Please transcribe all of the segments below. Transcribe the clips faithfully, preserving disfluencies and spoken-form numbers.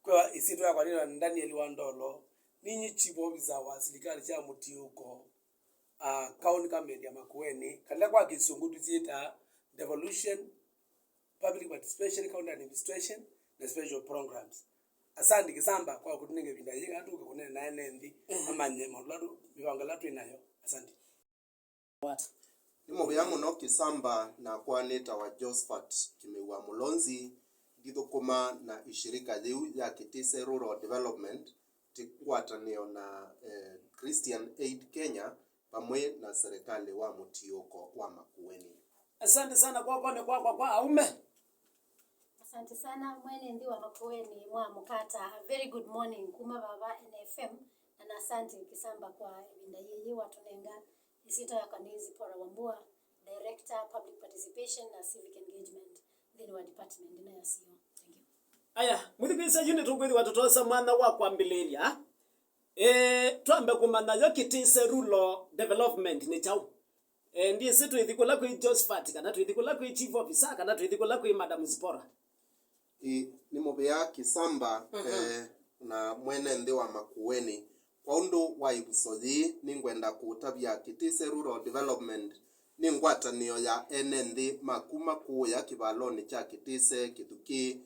Kwa ĩsyĩtwa yakwa nĩ Daniel Wandolo, ninyi chief officer wa silikalĩ sya mũtiũko, uh, county government ya Makueni, kana kwa kĩsũngũ tũsyĩtaa devolution, public participation, county administration, na special programs. Asante Kisamba kwa kũtũnenga ĩvinda yĩĩ kana tũke kũneena na ene nthĩ amanye maũndũ ala tũ-, mĩvango ĩla twĩ nayo. Asante. What? Nĩ mũvea mũno Kisamba, nakwa nĩtawa Josphat Kĩmĩu wa Mũlonzi, ngĩthũkũma na ishirika yĩu ya Kitise Rural Development, ti ngwatanĩo na eh, Christian Aid Kenya vamwe na serikali wa mũtiũko wa Makueni. Asante sana kwakwa nĩ kwakwa kwa aume. Asante sana mwene nthĩ wa Makueni mwa mũkata. A very good morning kuma vava N F M, na na asante Kisamba kwa ĩvinda yĩĩ watũnenga. Ĩsyĩtwa yakwa nĩ Zipporah Wambua, Director Public Participation na Civic Engagement nthĩnĩ wa department ĩno ya C O. Thank you. Aya, mũthikĩĩsya, yu nĩtũkwĩthĩwa tũtosa mwanya wa kwambĩlĩĩlya. Ĩĩ, twambe kũmanya yo Kitise Rural Development nĩ kyaũ? Ĩĩ, ndyĩsĩ twĩthi kũla kwĩ Josphat kana twĩthi kũla kwĩ Chief Officer kana twĩthi kũla kwĩ Madam Zipporah. Ĩĩ, nĩ mũvea Kisamba eh, na mwene nthĩ wa Makueni. Kwa ũndũ wa ĩvuso yĩĩ, nĩngwenda kũũtavya Kitise Rural Development nĩ ngwatanĩo ya ene nthĩ ma kuma kũũya kĩvalonĩ kya Kitise Kĩthukĩ,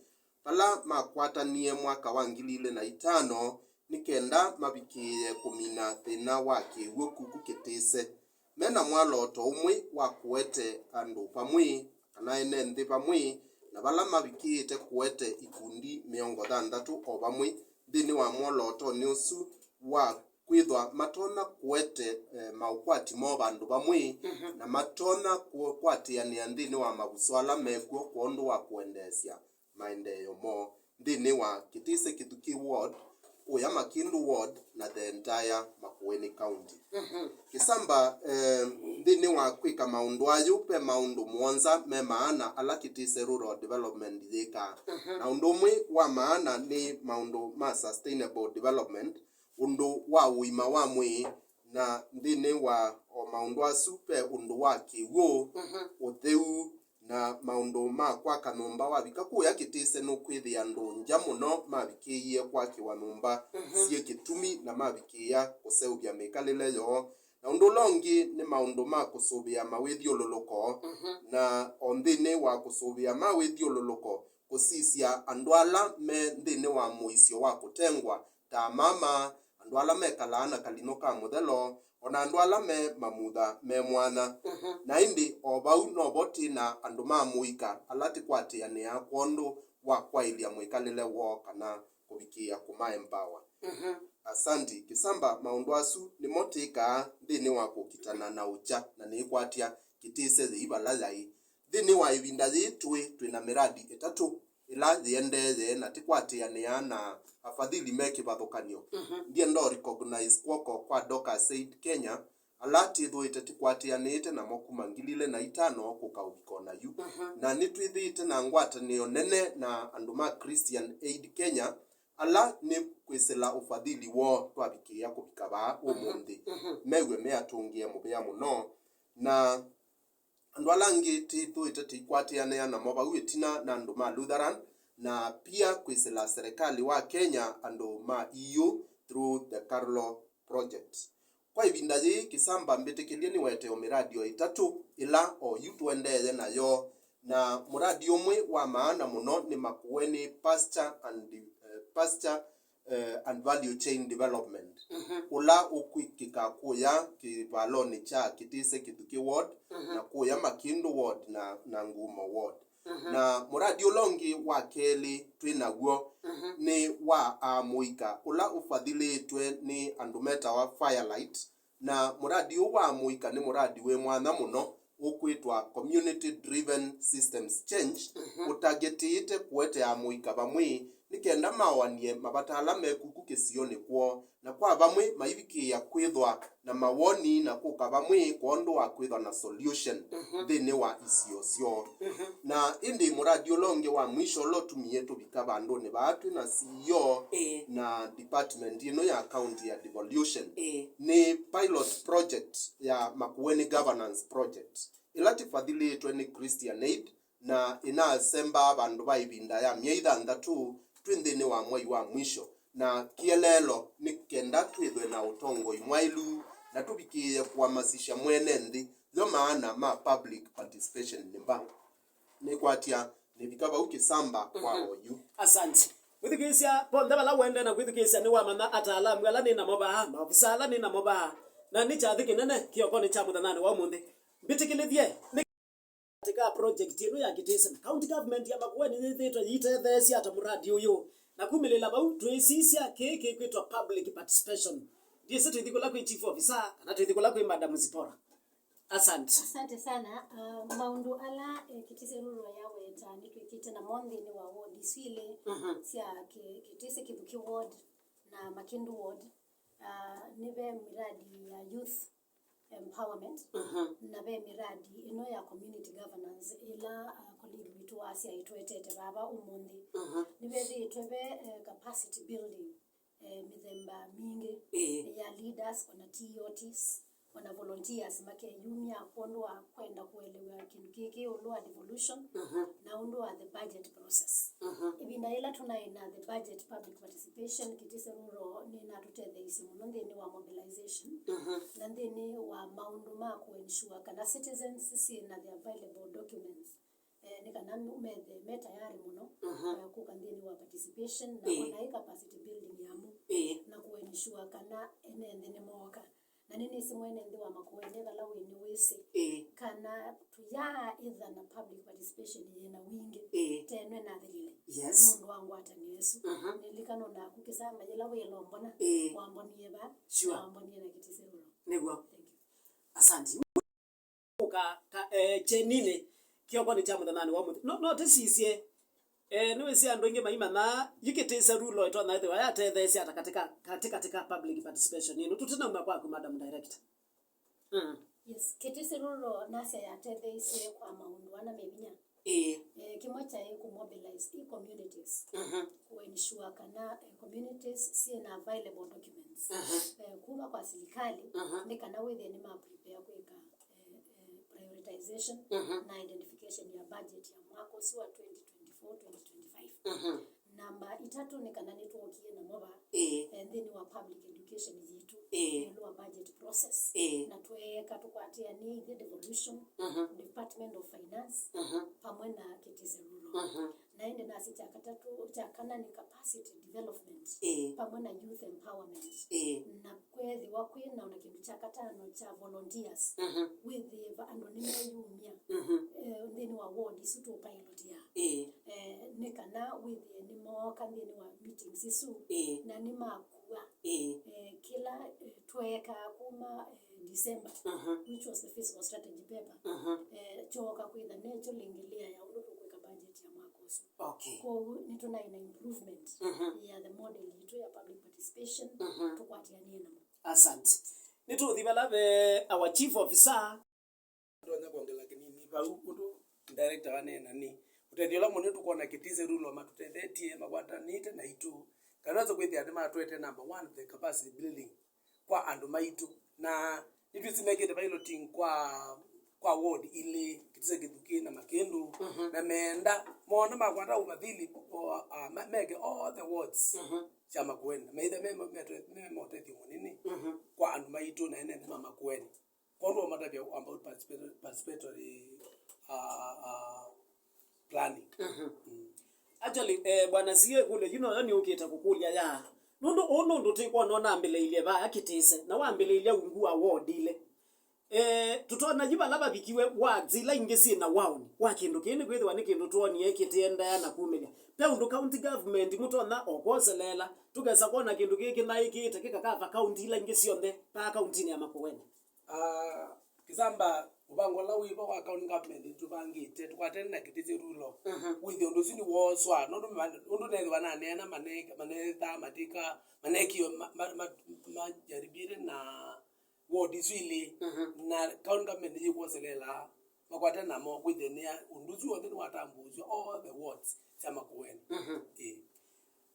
vala makwatanie mwaka wa ngili ilĩ na itano nĩ kenda mavikĩĩe kũmina thĩna wa kĩw'ũ kuku Kitise. Me na mwolooto ũmwe wa kũete andũ vamwe, kana ene nthĩ vamwe, na vala mavikĩĩte kũete ikundi mĩongo thanthatũ o vamwe nthĩnĩ wa mwolootonĩ ũsu wa kwĩthwa matonya kũete eh, maũkwati moo vandũ vamwe, na matonya kũ- kũatĩanĩa nthĩnĩ wa mavuso ala mekw'o kwondũ wa kũendeesya maendeeo moo nthĩnĩ wa Kitise Kĩthukĩ Ward, kũya Makindu Ward, na the entire Makueni County. Kĩsamba, eh, nthĩnĩ wa kwĩka maũndũ ayũ, ve maũndũ mũonza me maana ala Kitise Rural Development yĩkaa. Na ũndũ ũmwe wa maana nĩ maũndũ ma sustainable development, ũndũ wa ũima wa mwĩĩ, na nthĩnĩ wa o maũndũ asu ve ũndũ wa kĩw'ũ, ũtheu, na maũndũ ma kwaka nyũmba. Wavika kũya Kitise nũkwĩthĩa ndũngya mũno mavikĩĩie kwakĩwa nyũmba syĩ kĩtumi na mavikĩĩa kũseũvya mĩkalĩle yoo. Na ũndũ ũla ũngĩ nĩ maũndũ ma kũsũvĩa mawĩthyũlũlũko, na o nthĩnĩ wa kũsũvĩa mawĩthyũlũlũko, kũsisya andũ ala me nthĩnĩ wa mũisyo wa kũtengwa, ta amama, andũ ala mekalaa na kalinũ ka mũthelo, o na andũ ala me mamutha me mwanya. Na ĩndĩ o vau novo twĩ na andũ ma mũika ala tũkwatĩanĩaa kwondũ wa kwaĩlya mwĩkalĩle woo kana kũvikĩĩa kũma empower. Asanti. Kĩsamba, maũndũ asu nĩmo twĩkaa nthĩnĩ wa kũkitana na ũkya, na nĩĩkwatya Kitise yĩi vala yaĩ. Nthĩnĩ wa ĩvinda yĩĩ tũĩ twĩ na mĩradi ĩtatũ ĩla yĩendeeye na tĩkwatĩanĩaa na afadhili me kĩvathũkany'o. Ndienda ũ recognize kw'oko kwa Dorcas Aid Kenya, ala twĩthũĩte tũkwatĩanĩĩte namo kuma ngili ilĩ na itano kũka ũvika o na yu. Na nĩtwĩthĩĩte na ngwatanĩo nene na andũ ma Christian Aid Kenya, ala nĩ kwĩsĩla ũfadhili woo twavikĩĩa kũvika vaa ũmũnthĩ. Mew'e me atũngĩe mũvea mũno. Na andũ ala angĩ tĩthũĩte tũikwatĩanĩa namo vau ĩtina na andũ ma Lutheran, na pia kwĩsĩla serikali wa Kenya andũ ma E U through the Carlo Project. Kwa ĩvinda yĩĩ, Kĩsamba mbĩtĩkĩlye nĩwete o mĩradi o ĩtatũ ĩla o yu tũendeeye nayo, na mũradi ũmwe wa maana mũno nĩ Makueni Pasture and, eh, Pasture eh, and Value Chain Development, ũla ũkwĩkĩka kũya kĩvalonĩ kya Kitise Kĩthukĩ Ward, na kũya Makindu Ward na, na Ngumo Ward. Na mũradi ũla ũngĩ wa kelĩ twĩ naw'o nĩ wa amũika, ũla ũfadhĩlĩtwe nĩ andũ metawa Firelight, na mũradi ũũ wa amũika nĩ mũradi wĩ mwanya mũno ũkwĩtwa Community Driven Systems Change, ũtargetĩte kũete amũika vamwe nĩ kenda maoanie mavata ala me kuku kĩsionĩ kwoo, na kwa vamwe maivikĩĩa kwĩthwa na mawoni na kũka vamwe kwondũ wa kwĩthwa na solution nthĩnĩ wa isio syoo. Na ĩndĩ mũradi ũla ũngĩ wa mwisho ũla ũtumie tũvika vandũnĩ vaa twĩ na C E O Ĩĩ. na department ĩno ya county ya devolution Ĩĩ. nĩ pilot project ya Makueni Governance Project, ĩla tĩfadhĩlĩtwe nĩ Christian Aid na ĩnasembaa vandũ va ĩvinda ya myei thanthatũ twĩ nthĩnĩ wa mwei wa mwisho, na kĩeleelo nĩ kenda twĩthwe na ũtongoi mwaĩlu na tũvikĩĩe kũamasisya mwene nthĩ yo maana ma public participation nĩ mbaũ. Nĩkwatya nĩvika vau kĩsamba kwa oyu. Asante. Mwĩthukĩĩsya, ponthe vala ũendee na kwĩthukĩĩsya, nĩwamanya ataalamu ala nĩ namo vaa, maofisa ala nĩ namo vaa, na nĩ kyathĩ kĩnene kĩokonĩ kya mũthenyanĩ wa ũmũnthĩ. Mbĩtĩkĩlĩthye, nĩ katika project ĩno ya Kitise, na county government ya Makueni yĩthĩĩtwe yĩtetheesya ata mũradi ũyũ. Na kumĩlĩla vau, twĩsisya kĩĩ kĩkwĩtwa public participation. Ndiĩsĩ twĩthi kũla kwĩ chief officer, kana twĩthi kũla kwĩ Madam Zipporah. Asante. Asante sana. Uh, maũndũ ala, eh, Kitise Rural yaweta nĩtwĩkĩte namo nthĩnĩ wa ward isu ilĩ, mhm, sya Ki-, Kitise Kithuki ward na Makindu ward. Uh, nĩ ve miradi ya youth empowerment, mhm, na ve miradi ĩno ya community governance ĩla, uh, colleague witũ wa asyai tũetete vava ũmũnthĩ. Mhm. Nĩvethĩĩtwe ve, eh, capacity building, eh, mĩthemba mingĩ, ĩĩ, ya leaders, ona T O Ts, ona volunteers makeyumya kwondũ wa kwenda kũelewa kĩndũ kĩkĩ ĩũlũ wa devolution, mhm, na ũndũ wa the budget process. Mhm. Ĩvinda yĩla tũnaĩ na the budget public participation, Kitise Rural nĩnatũtetheeisye mũno nthĩnĩ wa mobilization, mhm, na nthĩnĩ wa maũndũ ma kũ ensure kana citizens syĩ na the available documents, eh, nĩ kana methe me tayari mũno, mhm, eh, kũka nthĩnĩ wa participation na, ĩĩ, ona ĩ capacity building yamo, ĩĩ, na kũ ensure kana ene nthĩ nĩmooka. Na nĩnĩsĩ mwene nthĩ wa Makueni vala wĩ nĩwĩsĩ, ĩĩ, kana tũyaaĩtha na public participation yĩ na wingĩ, ĩĩ, tenwe nathelile, yes, nũndũ wa ngwatanĩo ĩsu. Mhm. Nĩlikana naku kĩsamba yĩla wĩ Lombona, ĩĩ, wambonie va, sure, na wambonie na Kitise Rural. Nĩw'o. Thank you. Asante. Ka, ka, eh, kyeninĩ kĩokonĩ kya mũthenyanĩ wa mũthĩ. No, no tĩsisye, eh, nĩwĩsĩ andũ aingĩ maimanyaa yu Kitise Rural ĩtonya ĩthĩwa yatetheesya ata katika, katika, katika public participation ĩno. Tũtinauma kwaku, Madam Director. Mm. Yes, Kitise Rural nasya yatetheeisye kwa maũndũ ana me vinya. Ĩĩ. Eh, kĩmwe kyaĩ kũ mobilize i communities, mhm, kũ ensure kana, eh, communities syĩ na available documents, mhm, eh, kuma kwa silikali, mhm, nĩ kana wĩthĩe nĩ ma prepare kwĩka, eh, eh, prioritization, mhm, na identification ya budget ya mwaka ũsu wa twenty twenty-four, twenty twenty-five. Mhm. Namba itatũ nĩ kana nĩtwookie namo va, ĩĩ, eh, nthĩnĩ wa public education yitũ, ĩĩ, ĩũlũ wa budget process, ĩĩ, na tweeka tũkwatĩanĩe ithyĩ devolution, mhm, Department of Finance, mhm, pamwe na Kitise Rural. Mhm. Na ĩndĩ nasĩ kya katatũ, kya kana nĩ capacity development, ĩĩ, pamwe na youth empowerment. Ĩĩ. Na kwethĩwa kwĩ na ona kĩndũ kya katano kya volunteers, mhm, wĩthĩe va andũ nĩmeyumya, mhm, eh, nthĩnĩ wa ward isu tũpailotia. Ĩĩ. Eh, nĩ kana wĩthĩe nĩmooka nthĩnĩ wa meetings isu, ĩĩ, na nĩmakua, ĩĩ, eh, kĩla, eh, tweekaa kuma, eh, December, mhm, which was the fiscal strategy paper, mhm, eh, kyooka kwĩtha nekyo lĩngĩ layer ya ũndũ tũkwĩka budget ya mwaka ũsu. Okay. Kwoou nĩtũnaĩ na improvement, mhm, ya the model yitũ ya public participation, mhm, tũkwatĩanĩe namo. Asante. Nĩtũũthi vala ve our chief officer. Ndonya kwongela kĩnini vau, ũndũ director waneena nĩ ũtethyo ũla mũnene tũkwona Kitise Rural matũtethetye makwatanĩte naitũ, kana nĩwesa kwĩthĩa nĩmatwete number one, the capacity building kwa andũ maitũ. Na nĩtwĩsĩ mekĩte piloting kwa, kwa ward ilĩ, Kitise Kithuki na Makindu, mhm, na meenda moona makwata ũvathili, o, a, ma-, meke all the wards, mhm, sya Makueni, na meitha me, me, me, me, me ũtethyo mũnene, mhm, kwa andũ maitũ na ene nthĩ ma Makueni. Kwondũ wamatavya about participa-, participatory, uh, uh, planning. Mhm. Mm. Actually, eh, Bwana C A kũlya yu noyo nĩũkĩte kũkũlya ya. Nũndũ ũũ nũndũ twĩkwona nambĩlĩilye vaya Kitise, na wambĩlĩilya ungu wa ward ilĩ. Eh, tũtona yu vala vavikiwe wards ila ingĩ syĩ na waũni wa kĩndũ kĩĩ, nĩkwĩthĩwa nĩ kĩndũ twonie kĩtĩendaa na kumĩlya. Ve ũndũ county government mũtonya o kwoseleela, tũkesa kwona kĩndũ kĩĩ kĩnaĩkĩĩte kĩkakava county ila ingĩ syonthe vaa countinĩ ya Makueni. Ah, kĩsamba, mũvango ũla wĩ vo wa county government nĩtũvangĩte, tũkwatene na Kitise Rural. Mhm. Wĩthĩa ũndũ ũsu nĩwooswa, nũndũ ma-, ũndũ nethĩwa naneena mane-, manethaa matĩka, manekĩo ma-, ma-, ma-, majaribire na ward isu ilĩ, mhm, na county government nĩyĩkwoseleela, makwata namo, wĩthĩe nĩa ũndũ ũsu w'onthe nĩwatambũũsw'a all the wards sya Makueni. Mhm. Ĩĩ.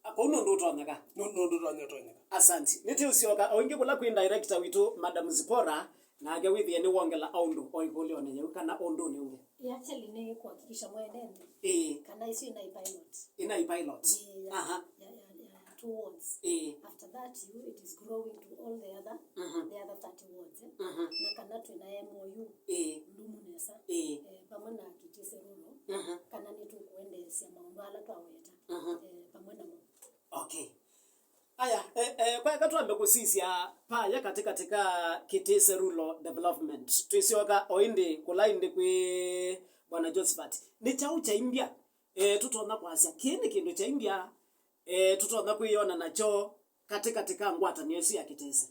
A, kũu nũndũ ũtonyeka. Nũ-, nũndũ ũtonya, ũtonyeka. Asante. Nĩtũũsyoka o ĩngĩ kũla kwĩ director witũ, Madam Zipporah, nake wĩthĩe nĩwongela o ũndũ o ĩkũlĩonĩ yĩu kana ũndũnĩ ũngĩ. Ĩ, actually nĩ kũhakikisha mwene nthĩ, ĩĩ, kana isu ina pilot. Ina pilot. Ĩĩ. Aha. Ya, ya, ya two wards. Ĩĩ. After that, you, it is growing to all the other, Mhm. the other thirty wards, eh? Mhm. Na kana twĩ na M O U Ĩĩ. ndũmu nesa. Ĩĩ. Eh, vamwe na Kitise Rural, Mhm. kana nĩtũkũendeesya maũndũ ala twaweta, Mhm. eh, vamwe namo. Okay. Aya, eh, eh, kwa eka twambe kũsisya paya katĩkatĩ ka Kitise Rural Development. Twĩsyoka o ĩndĩ kũla ĩndĩ kwĩ Bwana Josephat. Nĩ kyaũ kyaimbya? Eh, tũtonya kwasya kĩĩ nĩ kĩndũ kyaimbya, eh, tũtonya kwĩyona nakyo katĩkatĩ ka ngwatanĩo ĩsu ya Kitise.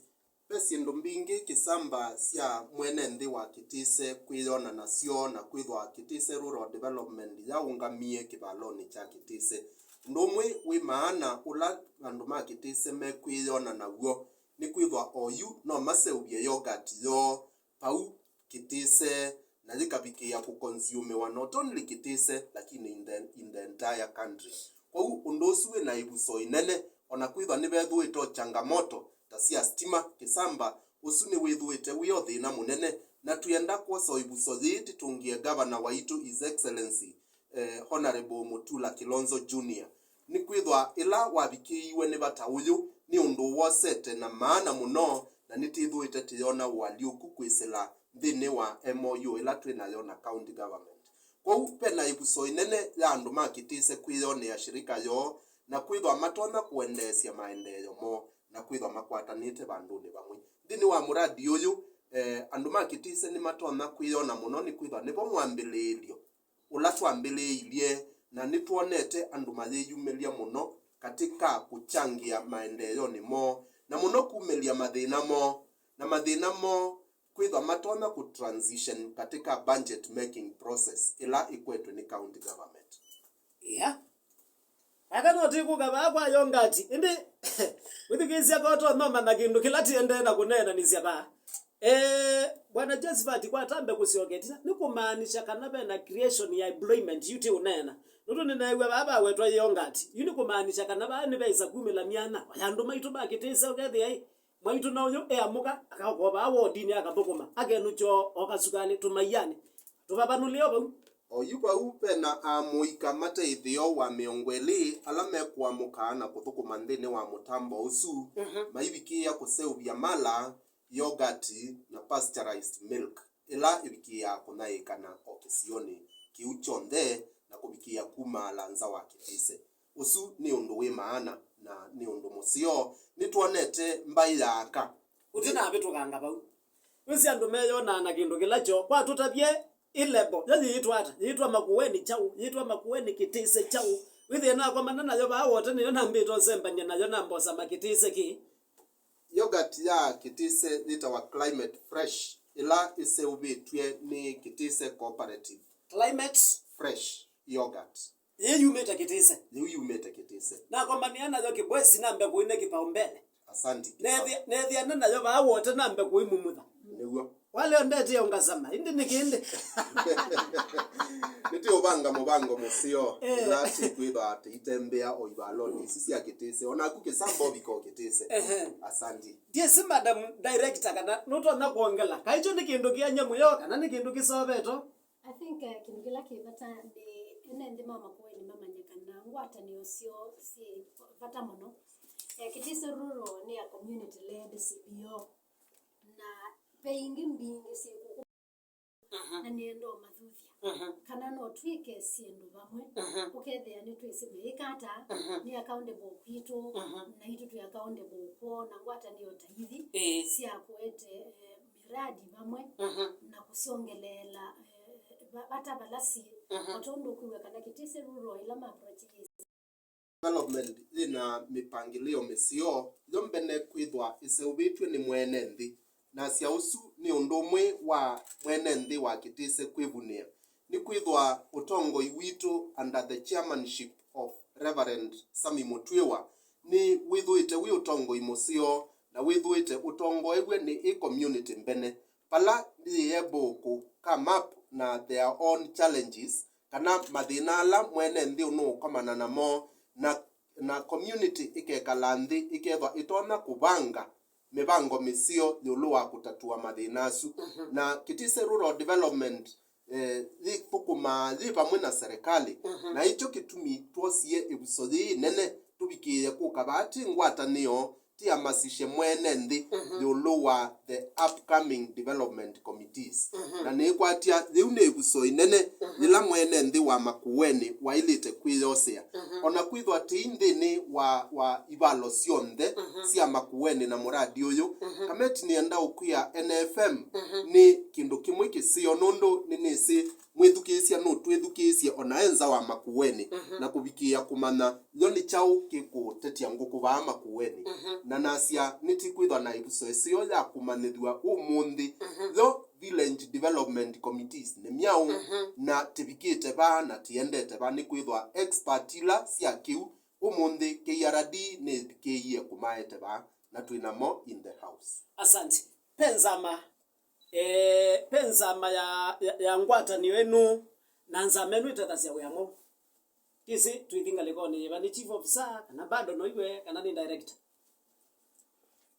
Ve syĩndũ mbingĩ kĩsamba sya mwene nthĩ wa Kitise kwĩyona nasyo na kwĩthwa Kitise Rural Development yaũngamie kĩvalonĩ kya Kitise. Ũndũ ũmwe wĩ maana ũla andũ ma Kitise mekwĩyona naw'o nĩ kwĩthwa oyu no maseũvye yogurt yoo pau Kitise na yĩkavikĩĩa kũkonsiumiwa not only Kitise lakini in the, in the entire country. Kwoou ũndũ ũsu wĩ na ĩvuso ĩnene, o na kwĩthwa nĩvethũĩte o changamoto ta sya stima, kĩsamba ũsu nĩwĩthũĩte wĩ o thĩna mũnene, na twĩenda kwosa o ĩvuso yĩĩ tĩtũngĩe Ngavana waitũ His Excellency eh, Honourable Mutula Kilonzo Junior, nĩkwĩthwa ĩla wavikĩiwe nĩ vata ũyũ nĩ ũndũ wosete na maana mũno na nĩtĩthũĩte tĩyona ũalyũku kwĩsĩla nthĩnĩ wa M O U ĩla twĩ nayo na County Government. Kwoou ve na ĩvuso ĩnene ya andũ ma Kitise kwĩyonea shirika yoo na kwĩthwa matonya kũendeesya maendeeo moo na kwĩthwa makwatanĩte vandũnĩ vamwe. Nthĩnĩ wa mũradi ũyũ, eh, andũ ma Kitise nĩmatonya kwĩyona mũno nĩkwĩthwa nĩvo mwambĩlĩĩlyo ũla twambĩlĩĩilye, na nĩtwonete andũ mayĩyumĩlya mũno katĩ ka kũkyangĩa maendeeonĩ moo, na mũno kumĩlya mathĩna moo, na mathĩna moo kwĩthwa matonya kũ transition katĩ ka budget making process ĩla ĩkwetwe nĩ county government. Yeah. Aka no tikũka vaa kwa yongati. Ĩndĩ wĩthukĩĩsya koto nomanya kĩndũ kĩla tiendee na kũneenanĩsya vaa. Eh, Bwana Josephat, kwatambe kũsyoketya, nĩ kũmaanisha kana ve na creation ya employment yu ti ũneena? Nũndũ nĩneew'a vaa vawetwa yongati. Yu nĩ kũmaanisha kana vaa nĩveĩsa kumĩla myanya ya andũ maitũ ma Kitise ũkethĩa ĩ, mwaitũ na ũyũ eamũka, akaoka o vaa wodinĩ akathũkũma, akenũkya o kasukalĩ tũmaianĩ, tũvavanũlĩo vau. Oyu vau ve na amũika mate ĩtheo wa mĩongo ĩlĩ ala mekũamũka na kũthũkũma nthĩnĩ wa mũtambo ũsu, maivikĩĩa kũseũvya mala, yogati, na pasteurized milk ĩla ĩvikĩĩaa kũnyaĩĩkana o kĩsionĩ kĩu kyonthe na kũvikĩĩa kumaala nza wa Kitise. Ũsu nĩ ũndũ wĩ maana na nĩ ũndũ mũseo. Nĩtwonete mbaĩ ya aka. Ũtinavĩtũkanga vau. Wĩsĩ andũ meyonaa na kĩndũ kĩla kyoo. Kwa tũtavye ĩ lebo yo yĩĩtwa ata? Yĩĩtwa Makueni kyaũ? Yĩĩtwa Makueni Kitise kyaũ? Wĩthĩe nakomana nayo vaa wote nĩyo nambĩte ũsembany'a nayo na mbosa ma Kitise kĩ? Yogurt ya Kitise yĩtawa Climate Fresh, ĩla ĩseũvĩtw'e nĩ Kitise Cooperative. Climate Fresh yogurt. Yĩ yumĩte Kitise. Yĩu yumĩte Kitise. Nakomanĩa nayo Kibwezi nambe kũine kĩpaũmbele. Asanti. Nethĩa- Nethiana nayo vaa wote nambe kũimumutha. Nĩw'o. Waleo ndetĩe ũngasama, ĩndĩ nĩ kĩndĩ. Nĩtĩũvanga mũvango mũseo. Eh. Ĩla tĩkwĩtha atĩ itembea o ivalonĩ isu sya Kitise. O naku kĩsamba ũvika o Kitise. Ehe. Asanti. Ndiĩsĩ madam director kana nũtonya kwongela. Kaĩ kyo nĩ kĩndũ kĩanya mũyo kana nĩ kĩndũ kĩsovetwe? I think, eh, kĩndũ kĩla kĩ vata nĩ ene nthĩ ma Makueni mamanye kana ngwatanĩo syoo syĩ vata mũno. Eh, Kitise Rural nĩ ya community led C B O, na ve ingĩ mbingĩ syĩ kũkũ. Aha. Na nĩenda ũmathuthya. Aha. Kana no twĩke syĩndũ vamwe. Aha. Ũkethĩa nĩtwĩsĩ meĩka ata, aha, nĩ accountable kwitũ, aha, naitũ twĩ accountable kwoo, na ngwatanĩo ta ithi, ĩĩ, sya kũete, eh, miradi vamwe, aha, na kũsyongeleela, eh, va- vata vala syĩ, aha, o tondũ ũkwĩw'a kana Kitise Rural ĩla ma approach yĩsĩ. Development yĩ na mĩpangĩlĩo mĩseo yo mbene kwĩthwa ĩseũvĩtw'e nĩ mwene nthĩ. Nasya ũsu nĩ ũndũ ũmwe wa mwene nthĩ wa Kitise kwĩvunĩa. Nĩkwĩthwa ũtongoi witũ under the chairmanship of Reverend Sammy Mũtwĩwa nĩ wĩthũĩte wĩ ũtongoi mũseo na wĩthũĩte ũtongoew'e nĩ ĩ community mbene. Vala nĩ able kũ come up na their own challenges, kana mathĩna ala mwene nthĩ ũnũũkomana namo, na, na community ĩkekala nthĩ ĩkethwa ĩtonya kũvanga mĩvango mĩseo ĩũlũ wa kũtatũa mathĩna asu. Mhm. Na Kitise Rural Development, eh, yĩthũkũmaa yĩ vamwe na serikali, mhm, na ĩkyo kĩtumi twosie ĩvuso yĩĩ ĩnene Kũvikĩĩa kũka vaa ti ngwatanĩo, tiamasisye mwene nthĩ ĩũlũ wa the upcoming development committees. Na nĩkwatya yĩu nĩ ĩvuso ĩnene yĩla mwene nthĩ wa Makueni waĩlĩte kwĩyosea. Ona kwĩthwa tĩi nthĩnĩ wa, wa ivalo syonthe sya Makueni na mũradi ũyũ, Kameti nĩenda ũkwĩa N F M nĩ kĩndũ kĩmwe kĩseo, nũndũ nĩnĩsĩ mwĩthukĩĩsya nũtwĩthukĩĩsye ona e nza wa Makueni na kũvikĩĩa kũmanya yo nĩ kyaũ kĩkũtetya ngũkũ vaa Makueni. Na nasya nĩtikwĩthwa na ĩvuso ĩseo ya kũmanyĩthw'a ũmũnthĩ yo village development committees nĩ myaũ, na tĩvikĩte vaa na tiendete vaa, nĩkwĩthwa expert ila sya kĩu ũmũnthĩ K R D nĩvikĩĩie kũmaete vaa na twĩ namo in the house. Asante. Pe nzama, eh, pe nzama ya, ya, ya ngwatanĩo ĩno, na nzama ĩno ĩtethasya wĩa mwaũ? Kĩsĩ twĩthi ngalĩkonĩ yĩva, nĩ chief officer, kana bado noiwe, kana nĩ director?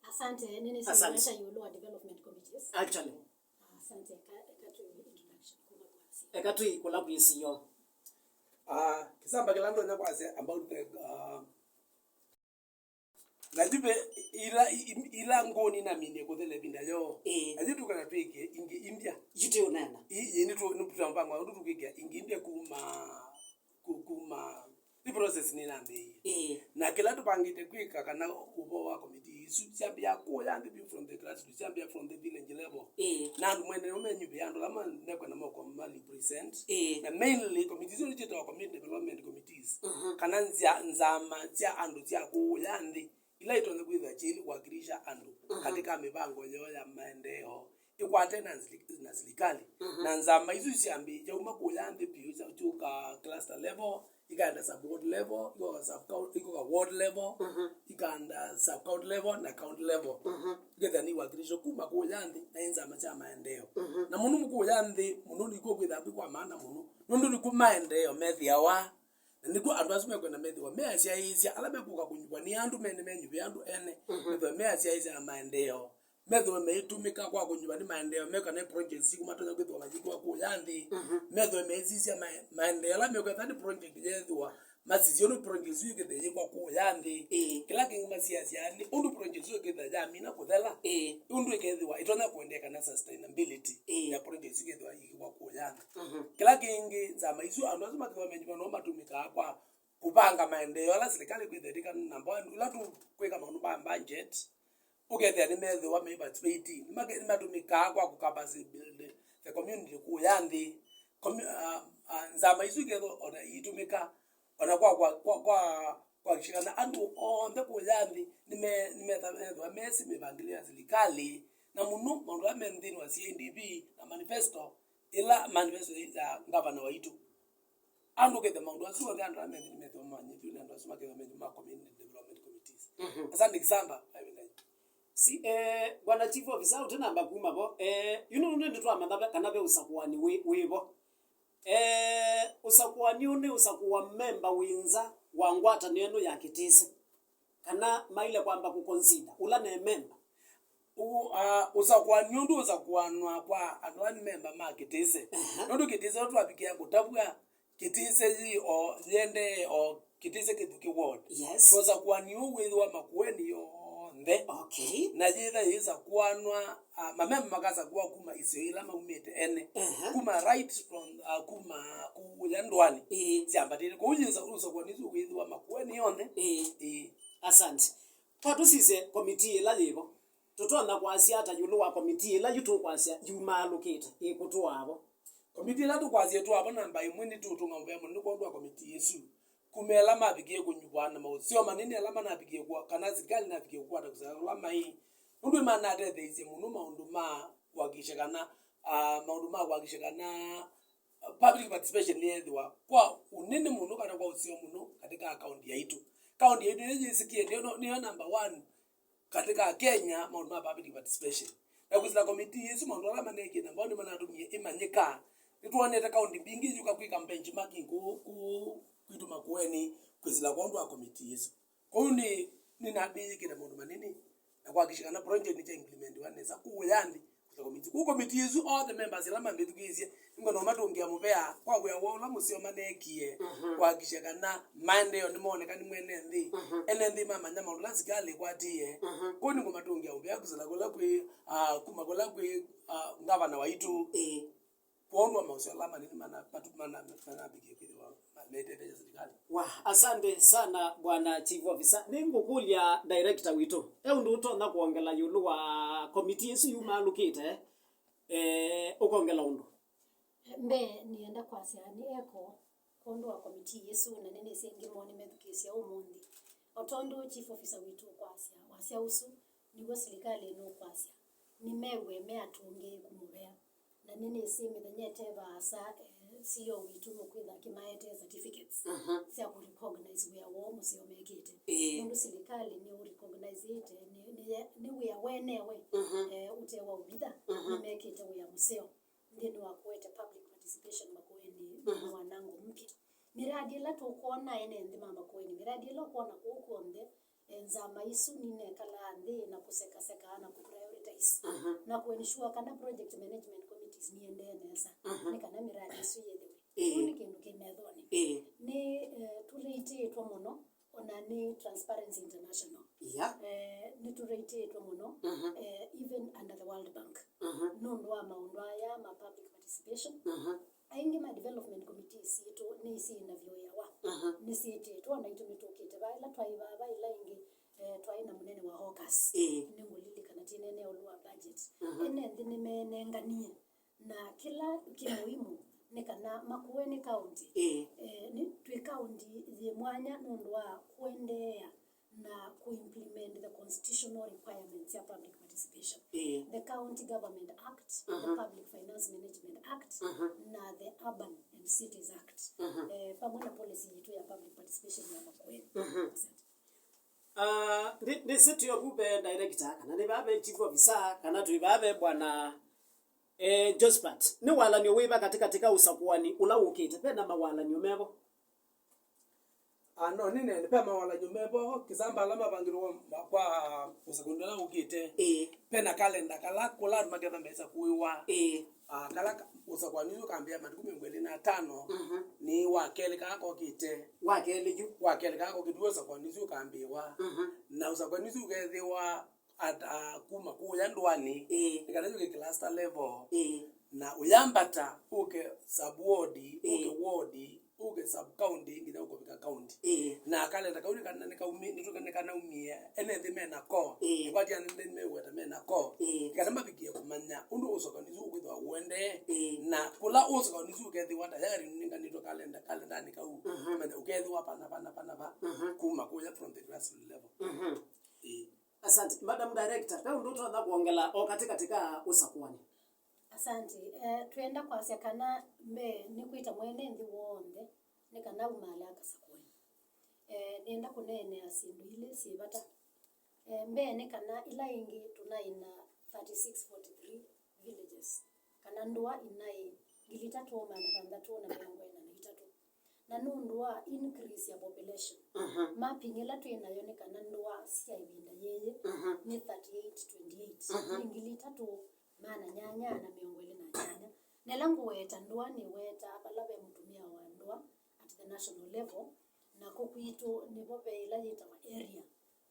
Asante, nĩnĩsĩ Asante. Director yũlũ wa development committees. Actually. Asante, eka, eka tũ introduction kuma kwa C E O. Eka tũi kũla kwĩ C E O. Ah, kĩsamba kĩla ndonya kwasya about the, uh, na yu ve ila, i-, i-, ila ngũni naminie kũthela ĩvinda yoo. Ĩĩ. Na yu tũkana twĩkie ingĩ India. Yu tũũneena. Ĩĩ, nĩtũ-, nĩtũtambango ũndũ tũkwĩkĩa ingĩ India kuma, ku-, kuma, nĩ process nĩnambĩĩie. Ĩĩ. Na kĩla tũvangĩte kwĩka kana ũvoo wa committee isu syambĩa kũya nthĩ vyũ from the grassroots, syambĩa from the village level. Ĩĩ. Na andũ mwene nĩo menyuvĩa andũ ala ma-, mekwenda moko ma represent. Ĩĩ. Na mainly committee isu nĩsyĩtawa community development committees. Mhm. Kana nzya-, nzama sya andũ sya kũya nthĩ. Ila itonya kwĩthĩwa kĩlĩ kũwakilisha andũ katika mĩvango yoo ya maendeeo ĩkwate na nzili-, na silikali. Na nzama isu syambĩĩe kyauma kũya nthĩ vyũ, sya kyũka cluster level, ikaenda sub ward level, ikoka sub coun-, ikoka ward level, ikaenda sub county level na county level. Ikethĩa nĩ iwakilisho kuma kũya nthĩ na ĩ nzama sya maendeeo. Na mũno kũya nthĩ mũno nĩkw'o kwĩthĩwa kwĩ kwa maana mũno, nũndũ nĩkw'o maendeeo methĩawa. Na nĩkw'o andũ asu mekwenda methĩwa measyaĩĩsya ala mekũka kũnyuvwa nĩ andũ mene menyuvĩe andũ ene, methĩwe measyaĩĩsya na maendeeo, methĩwe meitũmĩka kwa kũnyuvwa nĩ maendeeo me kana nĩ projects siku matonya kwĩthĩwa mayĩkĩwa kũya nthĩ, methĩwe meisisya mae-, maendeeo ala mekwetha nĩ project yeethĩwa masisye ũndũ project isu ĩkĩthĩe yĩkwa kũya nthĩ. Ĩĩ. Kĩla kĩngĩ masiasya nĩ ũndũ project isu ĩkĩthĩwa yamina kũthela, ĩĩ, ũndũ ĩkethĩwa ĩtonya kũendeeka na sustainability, ĩĩ, ya project isu ĩkĩthĩwa yĩkĩkwa kũya nthĩ. Kĩla kĩngĩ, nzama isu andũ asu makĩthĩwa menyuvwa no matũmĩkaa kwa kũvanga maendeeo ala silikalĩ kwĩthĩa ĩtĩka namba one, ĩla tũkwĩka maũndũ ma budget, ũkethĩa nĩmethĩwa me participate, nĩmake-, nĩmatũmĩkaa kwa kũ capacity build the community kũya nthĩ. Commu-, ah, ah, nzama isu ikethwa ona iitũmĩka ona kwa, kwa, kwa, kwa kuhakikisha kana andũ onthe kũya nthĩ nĩme-, nĩmetha-, methĩwa mesĩ mĩvangĩlyo ya silikalĩ, na mũno maũndũ ala me nthĩnĩ wa C I D P na manifesto, ĩla manifesto ya ngavana waitũ. Andũ kethĩa maũndũ asu onthe andũ ala methi nĩmethĩwa mamanyĩtw'e nĩ andũ asu makethĩwa methi ma community development committees. Asante Kisamba, kwa ĩvinda yĩĩ. Si, eh, Bwana Chief Officer, ũtanamba kuma vo, eh, yu nũndũ nĩtwamanya ve-, kana ve ũsakũani wĩ, wĩ vo. Eh, ũsakũani ũũ nĩ ũsakũa memba wĩ nza wa ngwatanĩo ĩno ya Kĩtĩsĩ? Kana maile kwamba kũconsider ũla ne memba? Ũ-, ah, ũsakũani ũndũ ũsakũanwa kwa andũ ala nĩ memba ma Kĩtĩsĩ. Aha. Nũndũ Kĩtĩsĩ ĩla twavikĩa kũtavw'a, Kĩtĩsĩ yĩ o yĩendee o Kĩtĩsĩ kĩthukĩ ward. Yes. Ũsakũani ũũ wĩthĩwa Makueni yonthe. Okay. Na yĩtha yĩsakũanwa, ah, mamemba makasakũa kuma isio ila maumĩte ene. Aha. Kuma right from, ah, kuma kũya ndũanĩ. Ĩĩ. Syambatĩte. Kwoou yĩsa-, ũsakũani ũsu wĩthĩwa Makueni yonthe. Ĩĩ. Ĩĩ. Asante. Twa tũsisye komitii ĩla yĩvo. Tũtonya kwasya ata ĩũlũ wa komitii ĩla yu tũkwasya yumaalũkĩte ĩkũtũaa vo? Komitii ĩla tũkwasya ĩtũaa vo namba ĩmwe nĩtũũtũnga mũvea mũnene kwondũ wa komitii ĩsu. Kuma ĩla mavikie kũnyuvwa na maũseo manene ala manavikie kũa-, kana silikalĩ navikie kũkwata kũseo ũla maĩ, nũndũ nĩmanatetheeisye mũno maũndũ ma kũhakikisha kana, ah, maũndũ ma kũhakikisha kana, ah, public participation nĩyethĩwa kwa ũnene mũno kana kwa ũseo mũno katika kaunti yaitũ. Kaunti yaitũ nĩyo yĩsĩkĩe, nĩyo, nĩyo number one katika Kenya maũndũ ma public participation. Na kwĩsĩla komitii ĩsu, maũndũ ala maneekie na mbao nĩmanatumie ĩmanyĩka. Nĩtwonete kaunti mbingĩ iyũka kwĩka benchmarking kũũ, kũũ kwitũ Makueni kwĩsĩla kwondũ wa komitii ĩsu. Kwoou nĩ, nĩnambĩĩkĩte maũndũ manini na kuhakikisha kana project nĩsya implementiwa nesa kũũya nthĩ, ta komiti. Kũ komiti ĩsu, all the members ĩla mamĩthukĩĩsye, nĩngwenda ũmatũngĩa mũvea kwa wĩa woo ũla mũseo maneekie, mhm, kũhakikisha kana maendeeo nĩmooneka nĩ mwene nthĩ. Mhm. Ene nthĩ mamanya maũndũ ala sikalĩ ĩkwatĩĩe. Mhm. Kũu nĩngũmatũngĩa mũvea kwĩsĩla kũla kwĩ, ah, kuma kũla kwĩ, ah, ngavana waitũ. Ĩĩ. Kwondũ wa maũseo ala manini mana-, matu-, mana-, manavikie kwĩthĩwa ma-, metetheesya silikalĩ. Wa, asante sana, Bwana Chief Officer. Nĩngũkũlya director witũ, e ũndũ ũtonya kwongela ĩũlũ wa komiti ĩsu yumaalũkĩte, eh, ũkongela ũndũ? Mbee, nĩenda kwasya nĩ eko kwondũ wa komiti ĩsu, na nĩnĩsĩ angĩ moo nĩmethukĩĩsya ũmũnthĩ. O tondũ Chief Officer witũ ũkwasya, wasya ũsu nĩw'o silikalĩ nũkwasya, nĩmew'e me atũngĩĩku mũvea. Na nĩnĩsĩ mĩthenya ĩte vaasa, eh, C E O witũ nũkwĩtha akĩmaetee certificates, mhm, sya kũ recognize wĩa woo mũseo mekĩte. Ĩĩ. Nũndũ silikalĩ nĩũrecognizeĩte, nĩ, nĩ, nĩ wĩa wenewe, mhm, eh, ũte wa ũvitha, mhm, nĩmekĩte wĩa mũseo nthĩnĩ wa kũete public participation Makueni, mhm, nthĩnĩ wa Nango Mpya. Mĩradi ĩla tũkwona ene nthĩ ma Makueni, mĩradi ĩla ũkwona kũu kw'onthe, eh, nzama isu ninekalaa nthĩ na kũsekaseka na kũ prioritize, mhm, na kũ ensure kana project management committees niendee nesa, mhm, nĩ kana mĩradi ĩsu yĩthĩwe. Ĩĩ. Kĩu nĩ kĩndũ kĩ methonĩ. Ĩĩ. Nĩ, eh, tũrateĩtwe mũno, ona nĩ Transparency International. Yeah. Eh, nĩtũrateĩtwe mũno, mhm, eh, even under the World Bank. Mhm. Nũndũ wa maũndũ aya ma public participation. Mhm. Aingĩ ma development committees sitũ nĩisinavyoeawa. Mhm. Nĩsyĩtĩtwe, ona itũ nĩtũkĩte vaa, ĩla twaĩ vaa, vaa ĩla ĩngĩ, eh, twaĩ na mũnene wa hawkers. Ĩĩ. Nĩngũlilikana twĩneenea ĩũlũ wa budget. Mhm. Ene nthĩ nĩmeenenganie. Na kĩla kĩ mũimu nĩ kana Makueni County, ĩĩ, eh, nĩ, twĩ county yĩ mwanya nũndũ wa kũendeea na kũ implement the constitutional requirements ya public participation. Ĩĩ. The County Government Act, the, mhm, Public Finance Management Act, mhm, na the Urban and Cities Act, mhm, eh, pamwe na policy yitũ ya public participation ya Makueni. Mhm. Asante. Ah, ndĩ, ndĩsĩ twĩ ovu ve director, kana nĩ vaa ve chief officer, kana twĩ vaa ve bwana, eh, Josephat. Nĩ walany'o wĩva katĩkatĩ ka ũsakũani ũla wũkĩte? Ve na mawalany'o mevo? Ah, no, nĩneene, ve mawalany'o mevo, kĩsamba ala mavangĩtwe ma-, kwa ũsakũani ũla wũkĩte. Ĩĩ. Ve na kalenda kala kũla andũ maketha mesakũĩwa. Ĩĩ. Ah, kala ka-, ũsakũani ũsu ũkambĩĩa matukũ mĩongo ĩlĩ na atano, mhm, nĩ wa kelĩ kaa kokĩte. Wa kelĩ yu? Wa kelĩ kaa kokĩte, w'o ũsakũani ũsu ũkambĩĩwa. Mhm. Na ũsakũani ũsu ũkethĩwa at, ah, kuma kũya ndũanĩ, ĩĩ, nĩ kana yũke cluster level. Ĩĩ. Na ũyambata ũke sub ward, ĩĩ, ũke ward, ũke sub county, nginya ũkũvika county. Ĩĩ. Na kalenda kau nĩ kana, nĩ kaumi-, nĩ tũka-, nĩ kanaumie, ene nthĩ mena ko. Ĩĩ. Nĩkwatya nĩ nthĩ meweta mena ko. Ĩĩ. Nĩ kana mavikie kũmanya ũndũ ũsakũani ũsu ũkwĩthĩwa ũendee. Ĩĩ. Na kũla ũsakũani ũsu ũkethĩwa tayari nĩnenganĩtwe kalenda, kalendanĩ kau. Mhm. Manya ũkethĩwa pana, pana, pana, pa. Mhm. Kuma kũya from the grassroots level. Mhm. Ĩĩ. Asante. Madam Director, ve ũndũ ũtonya kwongela o katĩkatĩ ka ũsakũani? Asante. Eh, twĩenda kwasya kana mbee nĩ kwĩta mwene nthĩ w'onthe nĩ kana aumaale akasakũe. Eh, nĩenda kũneenea syĩndũ ilĩ syĩ vata. Eh, mbee nĩ kana ĩla ĩngĩ tũnaĩ na thirty-six forty-three villages, kana ndũa inaĩ ngili itatũ maana thanthatũ na mĩongo ĩna na itatũ. Na nũndũ wa increase ya population, mhm, mapping ĩla twĩ nayo nĩ kana ndũa sya ĩvinda yĩĩ, mhm, nĩ thirty-eight twenty-eight, mhm, nĩ ngili itatũ maana nyanya na mĩongo ĩlĩ na nyanya. Na ĩla ngũweta ndũa, nĩweta vala ve mũtumĩa wa ndũa at the national level, na kũ kwitũ nĩvo ve ĩla yĩtawa area,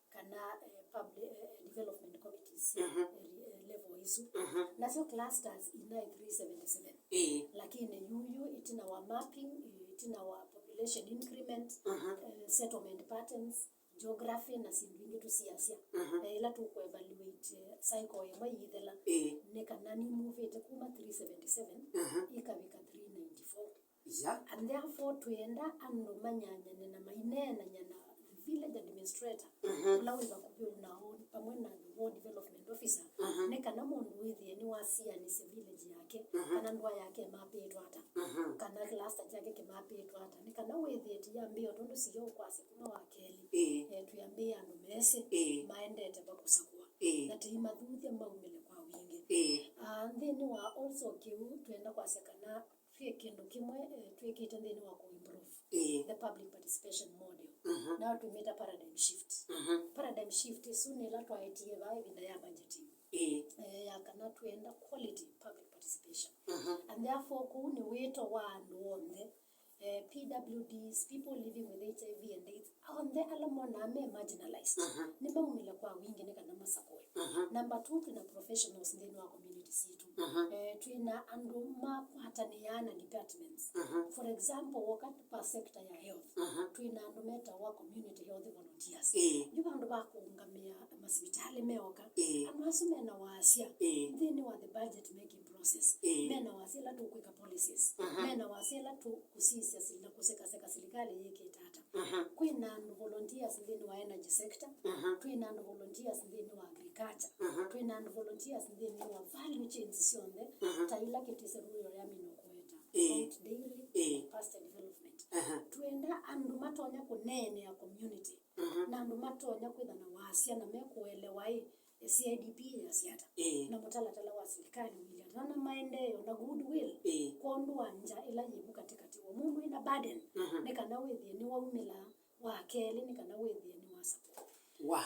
kana, eh, public, eh, development committees, mhm, eh, level isu. Mhm. Nasyo clusters inaĩ three seventy-seven. Ĩĩ. Lakini yuyu ĩtina wa mapping, ĩtina wa population increment, mhm, eh, settlement patterns, geography na syĩndũ ingĩ tũsiasya. Mhm. Eh, ĩla tũkũevaluate, eh, cycle ĩmwe yĩthela, ĩĩ, nĩ kana nĩmuvĩte kuma three seventy-seven, mhm, ikavika three ninety-four. Yeah. And therefore, twĩenda andũ manyanyane na maineenany'a na village administrator, mhm, ũla wĩ vakuvĩ nao, vamwe na the ward development officer, mhm, nĩ kana mũndũ wĩthĩe nĩwasianĩsya village yake, mhm, kana ndũa yake ĩmapĩtwe ata, mhm, kana cluster kyake kĩmapĩtwe ata, nĩ kana wĩthĩe tiyambĩĩa tondũ siyo ũkwasya kuma wa kelĩ. Ĩĩ. Eh, twĩambĩĩa andũ mesĩ, ĩĩ, maendete vakũsakũa. Ĩĩ. Na tĩimathuthya maumĩle kwa wingĩ. Ĩĩ. Ah, nthĩnĩ wa also kĩu, twĩenda kwasya kana twĩ kĩndũ kĩmwe, eh, twĩkĩte nthĩnĩ wa kũ improve Ĩĩ. the public participation model. Mhm. Na twĩmĩta paradigm shift. Mhm. Paradigm shift ĩsu nĩ ĩla twaetie vaa ĩvinda ya budgeting. Ĩĩ. Eh, ya kana twĩenda quality public participation. Mhm. And therefore, kũu nĩ wĩto wa andũ onthe, eh, P W Ds, people living with H I V and AIDS, onthe ala monaa me marginalized, Mhm. nĩmaumĩle kwa wingĩ nĩ kana masakũe. Mhm. Number two, twĩna professionals nthĩnĩ wa community sitũ. Mhm. Eh, twĩna andũ makwatanĩaa na departments. Mhm. For example, woka pa sector ya health, Mhm. twĩna andũ metawa community health volunteers. Ĩĩ. Yu vandũ va kũũngamĩa masivitalĩ meoka, Ĩĩ. andũ asu mena wasya Ĩĩ. nthĩnĩ wa the budget making process. Ĩĩ. Mena wasya ĩla tũkwĩka policies. Mhm. Mena wasya ĩla tũkũsisya sili-, na kũsekaseka silikalĩ yĩkĩte ata. Mhm. Kwĩna andũ volunteers nthĩnĩ wa energy sector. Mhm. Twĩna andũ volunteers nthĩnĩ wa agriculture. Mhm. Twĩna andũ volunteers nthĩnĩ wa value chains syonthe, Mhm. ta ila Kitise Rural Yamina ũkũweta, Ĩĩ. Mount Dairy, Ĩĩ. Pasture Development. Aha. Twenda andũ matonya kũneenea community, Mhm. na andũ matonya kwĩtha na wasya na mekũelewa ĩ, C I D P yĩasya ata, Ĩĩ. na mũtalatala wa silikalĩ ũilyĩ ata, na maendeeo na goodwill, Ĩĩ. kwondũ wa ngya ĩla yĩ vu katĩkatĩ wa mũndũ wĩna burden, Mhm. nĩ kana wĩthĩe nĩwaumĩla wa kelĩ, nĩ kana wĩthĩe nĩwasakũa. Wa.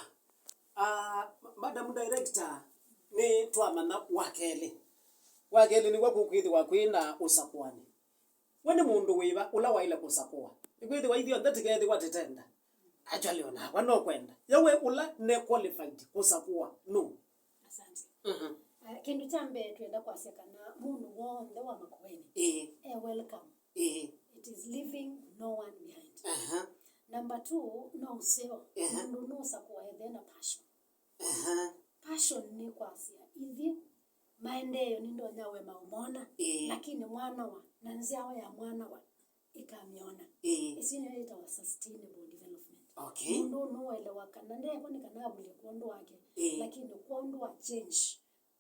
Ah, Madam Director, nĩ twamanya wa kelĩ. Wa kelĩ nĩw'o kũkwĩthĩwa kwĩ na ũsakũani. We nĩ mũndũ wĩva ũla waĩle kũsakũa? Nĩkwĩthĩwa ithyonthe tĩkethĩwa tĩtenda. Actually, o nakwa no kwenda. Yo we ũla ne qualified kũsakũa nũ? Asante. Mhm. Eh, kĩndũ kya mbee twenda kwasya kana mũndũ w'onthe wa Makueni Ĩĩ. e welcome. Ĩĩ. It is leaving no one behind. Aha. Number two, no ũseo. Aha. Mũndũ nũsakũa ethĩe na passion. Aha. Passion nĩ kwasya ithyĩ maendeeo nĩndonya we maũmona, Ĩĩ. lakini mwanawa na nzyawa ya mwanawa ĩkamyona. Ĩĩ. Ĩsu nĩyo yĩtawa sustainable development. Okay. Mũndũ nũelewa kana ndekwa nĩ kana avulye kwondũ wake, Ĩĩ. lakini kwondũ wa change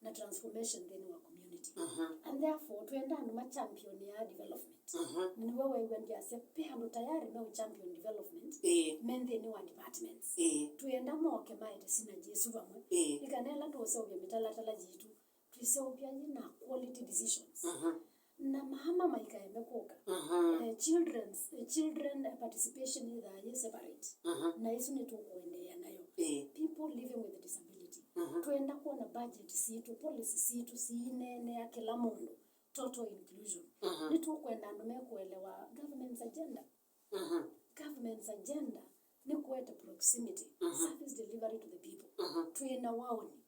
na transformation nthĩnĩ wa community. Mhm. And therefore, twenda andũ ma champion ya development. Mhm. Nĩwe wew'a ndyasya, ve andũ tayari me champion development, Ĩĩ. me nthĩnĩ wa departments. Ĩĩ. Twenda moke maete synergy ĩsu vamwe. Ĩĩ. Nĩ kana ĩla tũũseũvya mĩtalatala yitũ, twĩseũvya yĩ na quality decisions. Mhm. Na maama maikaeme kũka. Mhm. Eh, children's, eh, children, eh, participation yĩthaa yĩ separate. Mhm. Na ĩsu nĩtũkũendeea nayo. Ĩĩ. People living with disability. Mhm. Twenda kwona budget sitũ, policy sitũ siineenea kĩla mũndũ. Total inclusion. Mhm. Nĩtũkwenda andũ mekũelewa government's agenda. Mhm. Government's agenda nĩ kũete proximity, Mhm. service delivery to the people. Mhm. Twĩ na waũni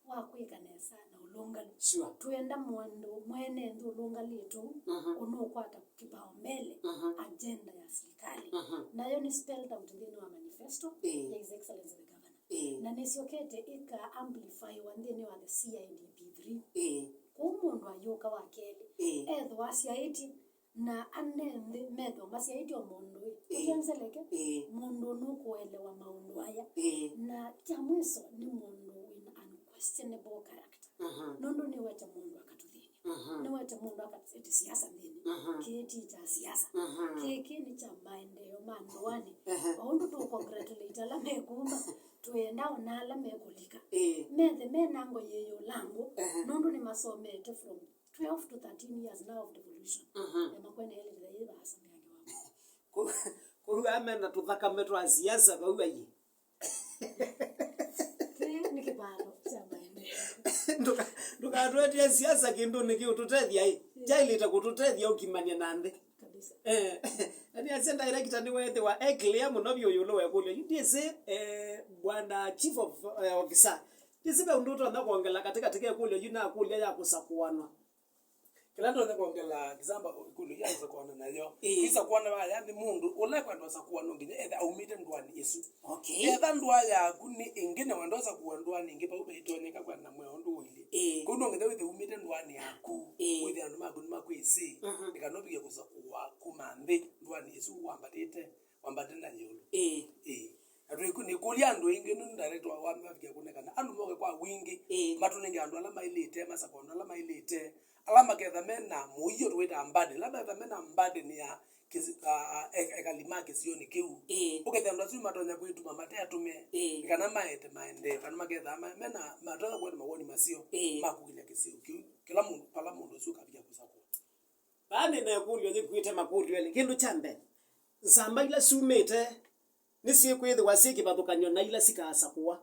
wa kwĩka nesa na ũlũngalu. Sure. Twenda mũndũ mwene nthĩ ũlũngalĩte ũu, Mhm. ũnũkwata kĩpaombele Mhm. agenda ya silikalĩ. Mhm. Nayo nĩ spelled out nthĩnĩ wa manifesto Ĩĩ. ya His Excellency the Governor. Ĩĩ. Na nĩsyokete ĩka amplifywa nthĩnĩ wa the C I D P three. Ĩĩ. Kwoou mũndũ ayũka wa kelĩ, Ĩĩ. ethĩwa asyaĩtye na ane nthĩ methĩwa masyaĩtye o mũndũ ĩ, Ĩĩ. ũtenzele ke, Ĩĩ. mũndũ nũkũelewa maũndũ aya. Ĩĩ. Na kya mwiso nĩ mũndũ wĩna unquestionable character. Mhm. Nũndũ nĩwete mũndũ akatũthĩny'a. Mhm. Nĩwete mũndũ akatũete siasa nthĩnĩ. Mhm. Kĩĩ ti kya siasa. Mhm. Kĩĩ kĩĩ nĩ kya maendeeo ma ndũanĩ. Ehe. O ũndũ tũkũcongratulate ala mekuma, twĩenda ona ala mekũlika. Ĩĩ. Methe mena ngo yĩyũlangũ, Ehe. nũndũ nĩmasomete from twelve to thirteen years now of devolution. Mhm. Na Makueni elĩte yĩ vaasa mĩange wa Kũu amena tũthakame twa siasa vau ayi. Kĩĩ nĩ kĩvalo kya maendeeo. Ndũka-, ndũkatwetee siasa kĩndũnĩ kĩũtũtethya ĩ. Kyaĩlĩte kũtũtethya ũkimany'a na nthĩ. Kabisa. Eh, na nĩasya director nĩweethĩwa e clear mũno vyũ ĩũlũ wa ĩkũlyo yu. Ndyĩsĩ, eh, bwana chief of, eh, officer, ndyĩsĩ ve ũndũ ũtonya kwongela katĩkatĩ ka ĩkũlyo yu na akũlya ya kũsakũanwa. Kĩla ndonya kwongela kĩsamba ĩkũlyo ya kũsakũana nayo. Ĩĩ. Kĩsakũana vaya nĩ mũndũ ũla ekwenda ũsakũanwa nginya etha aumĩte ndũanĩ ĩsu. Okay. Etha ndũa yaku nĩ ĩngĩ na wenda ũsakũa ndũanĩ ĩngĩ, vau vaitonyeka kwenda mwĩa ũndũ ũilyĩ. Ĩĩ. Kũu no nginya wĩthe umĩte ndũanĩ yaku. Ĩĩ. Wĩthe andũ maku nĩmakwĩsĩ. Mhm. Nĩ kana ũvike kũsakũa kuma nthĩ ndũanĩ ĩsu wambatĩte, wambatĩte na ĩũlũ. Ĩĩ. Ĩĩ. Na twĩkũ-, nĩkũlya andũ aingĩ nũndũ director wa wami mavikie kũne kana andũ moke kwa wingĩ, Ĩĩ. matũnenge andũ ala maĩlĩte, masakũe andũ ala maĩlĩte, ala maketha mena mũio tũwĩtaa burden, ala maketha mena burden ya kĩsi-, a, a, e-, ekali ma kĩsionĩ kĩu. Ĩĩ. Ũkethĩa andũ asu matonya kwĩtuma mate atũme, Ĩĩ. kana maete maendeeo, kana maketha ma-, mena, matonya kũete mawoni maseo Ĩĩ. ma kũkĩlya kĩsio kĩu, kĩla mũndũ, vala mũndũ ũsu ũkavika kũsakũa. Vaa nĩ na ĩkũlyo yĩkuĩte makũlyo elĩ. Kĩndũ kya mbee, nzama ila syumĩte nĩsyĩkwĩthĩwa syĩ kĩvathũkany'o na ila sikasakũwa.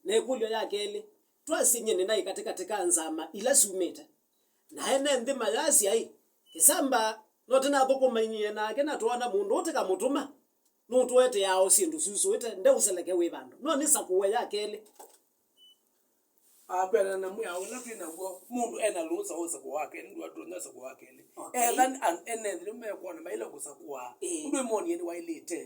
Na ĩkũlyo ya kelĩ, twasye nyie nĩnaĩ katĩkatĩ ka nzama ila syumĩte. Na ene nthĩ mayasya-ĩ, Kĩsamba no tĩnathũkũmanie nake na twoona mũndũ ũtĩkamũtũma, nũtũeteaa o syĩndũ syusũĩte, ndeũseleke wĩ vandũ. No nĩsakũwe ya kelĩ. Akwĩanana na mwĩao ũla twĩ naw'o, mũndũ e na lũũsa wa ũsakũa wa kelĩ, ndwatonya ũsakũa wa kelĩ. Okay. Etha an-, ene nthĩ nĩmekwona maĩle kũsakũa. Ĩĩ. Ũndũ ĩmonie nĩwaĩlĩte.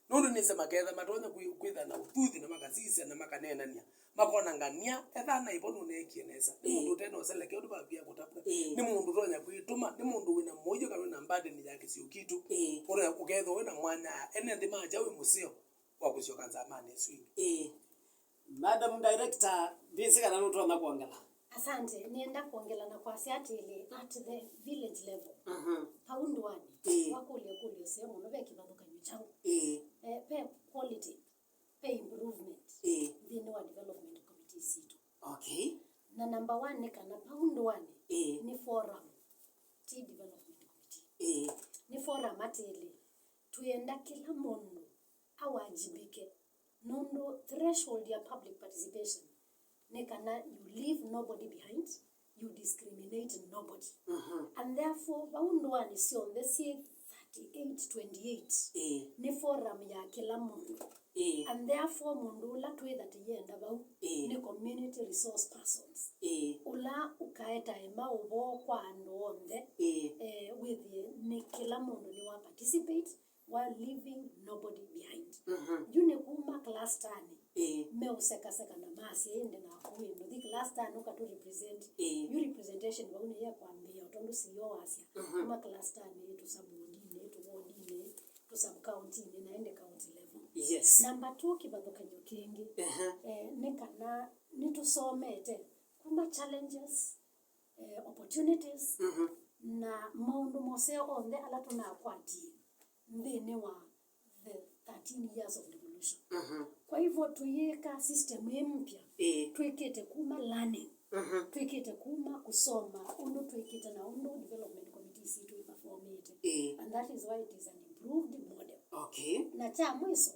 Nũndũ nĩsĩ maketha matonya kwĩ-, kwĩtha na ũthuthi na makasisya na makaneenany'a. Makona ngania, etha naivo nũneekie nesa. Nĩ mũndũ ũte na ũseleke ũndũ vavia kũtavw'a. Ĩĩ. Nĩ mũndũ ũtonya kwĩtũma, nĩ mũndũ wĩ na mũio kana wĩ na burden ya kĩsio kitũ. Ĩĩ. Ũtonya ũkethwa wĩ na mwanya, ene nthĩ makya wĩ mũseo wa kũsyoka nzamanĩ ĩsu ĩngĩ. Ĩĩ. Madam Director, ndĩsĩ kana nũtonya kwongela. Asante, nĩenda kwongela na kwasya atĩlĩ, at the village level, mhm, vau ndũanĩ, ĩĩ, wakũlya ĩkũlyo ĩseo mũno, ve kĩvathũkany'o kyaũ? Ĩĩ. Eh, ve quality, ve improvement, ĩĩ, nthĩnĩ wa development committees sitũ. Okay. Na number one nĩ kana vau ndũanĩ, ĩĩ, nĩ forum, ti development committee. Ĩĩ. Nĩ forum atĩlĩ, twĩenda kĩla mũndũ awajibike, nũndũ threshold ya public participation nĩ kana you leave nobody behind, you discriminate nobody. Mhm. And therefore, vau ndũanĩ syonthe syĩ thirty-eight twenty-eight, ĩĩ, nĩ forum ya kĩla mũndũ. Ĩĩ. And therefore, mũndũ ũla twĩtha tũyenda vau, ĩĩ, nĩ community resource persons. Ĩĩ. Ũla ũkaetae maũvoo kwa andũ onthe, ĩĩ, eh, wĩthĩe nĩ kĩla mũndũ nĩwa participate, while leaving nobody behind. Mhm. Yu nĩ kuma clusternĩ, ĩĩ, meũsekaseka na masya ĩndĩ naku wĩ nũthi clusternĩ ũkatũ represent. Ĩĩ. Yu representation vau nĩyekwambĩĩa, o tondũ C E O wasya, mhm, kuma clusterĩ, tũ sub-wardinĩ, tũ wardinĩ, tũ sub-countinĩ, na ĩndĩ county level. Yes. Number two, kĩvathũkany'o kĩngĩ, ehe, eh, nĩ kana nĩtũsomete kuma challenges, eh, opportunities, mhm, na maũndũ moseo onthe ala tũnakwatie nthĩnĩ wa the thirteen years of devolution. Mhm. Kwa hivyo, tũyĩka system ĩ mpya, ĩĩ, twĩkĩte kuma learning, mhm, twĩkĩte kuma kũsoma ũndũ twĩkĩte na ũndũ development committees sitũ iperformĩte. Ĩĩ. And that is why it is an improved model. Okay. Na kya mwiso,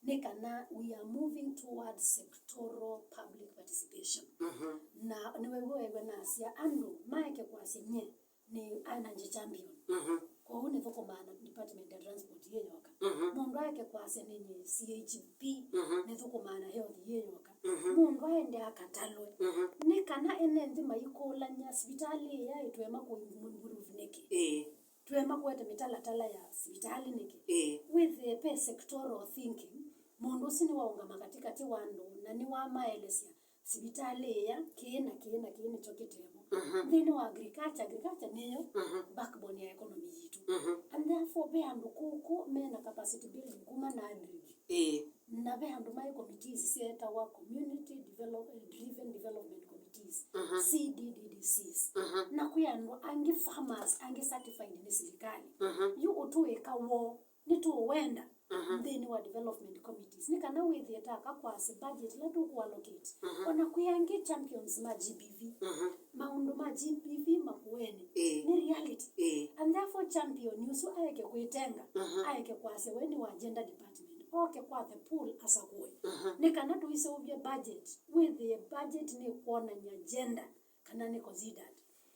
nĩ kana we are moving towards sectoral public participation. Mhm. Na nĩwew'eew'a nasya andũ maeke kwasya nye nĩ energy champion. Mhm. Kwoou nĩthũkũmaa na department ya transport yĩ yoka. Mhm. Mũndũ aeke kwasya nĩ nye C H P, mhm, nĩthũkũmaa na health yĩ yoka. Mhm. Mũndũ aende akatalwe. Mhm. Nĩ kana ene nthĩ maikũlany'a sivitalĩ ĩya ĩtwema kũ improve nĩkĩ? Ĩĩ. Twema kũete mĩtalatala ya sivitalĩ nĩkĩ? Ĩĩ. Wĩthĩe ve sectoral thinking, mũndũ ũsu nĩwaũngama katĩkatĩ wa andũ na nĩwamaelesya sivitalĩ ĩya, kĩĩ na kĩĩ na kĩĩ nĩkyo kĩtevo. Mhm. Nthĩnĩ wa agriculture, agriculture nĩyo, mhm, backbone ya economy yitũ. Mhm. And therefore, ve andũ kũkũ me na capacity building kuma na agric. Ĩĩ. Na ve andũ maĩ committees syetawa community develop-, driven development committees, mhm, C D D D Cs. Mhm. Na kwĩ andũ angĩ farmers, angĩ certified nĩ silikalĩ. Mhm. Yu ũtũĩka woo, nĩtũũwenda, mhm, nthĩnĩ wa development committees. Nĩ kana wĩthĩe ta aka kwasya budget ĩla tũkũ allocate. Mhm. Ona kwĩ angĩ champions ma G B V. Mhm. Maũndũ ma G B V makũenĩ. Ĩĩ. Nĩ reality. Ĩĩ. And therefore champion ũsu aeke kwĩtenga, mhm, aeke kwasya we nĩ wa gender department. Oke kwa the pool asakũe. Mhm. Nĩ kana tũiseũvye budget, wĩthĩe budget nĩ kwonany'a gender kana nĩ considered.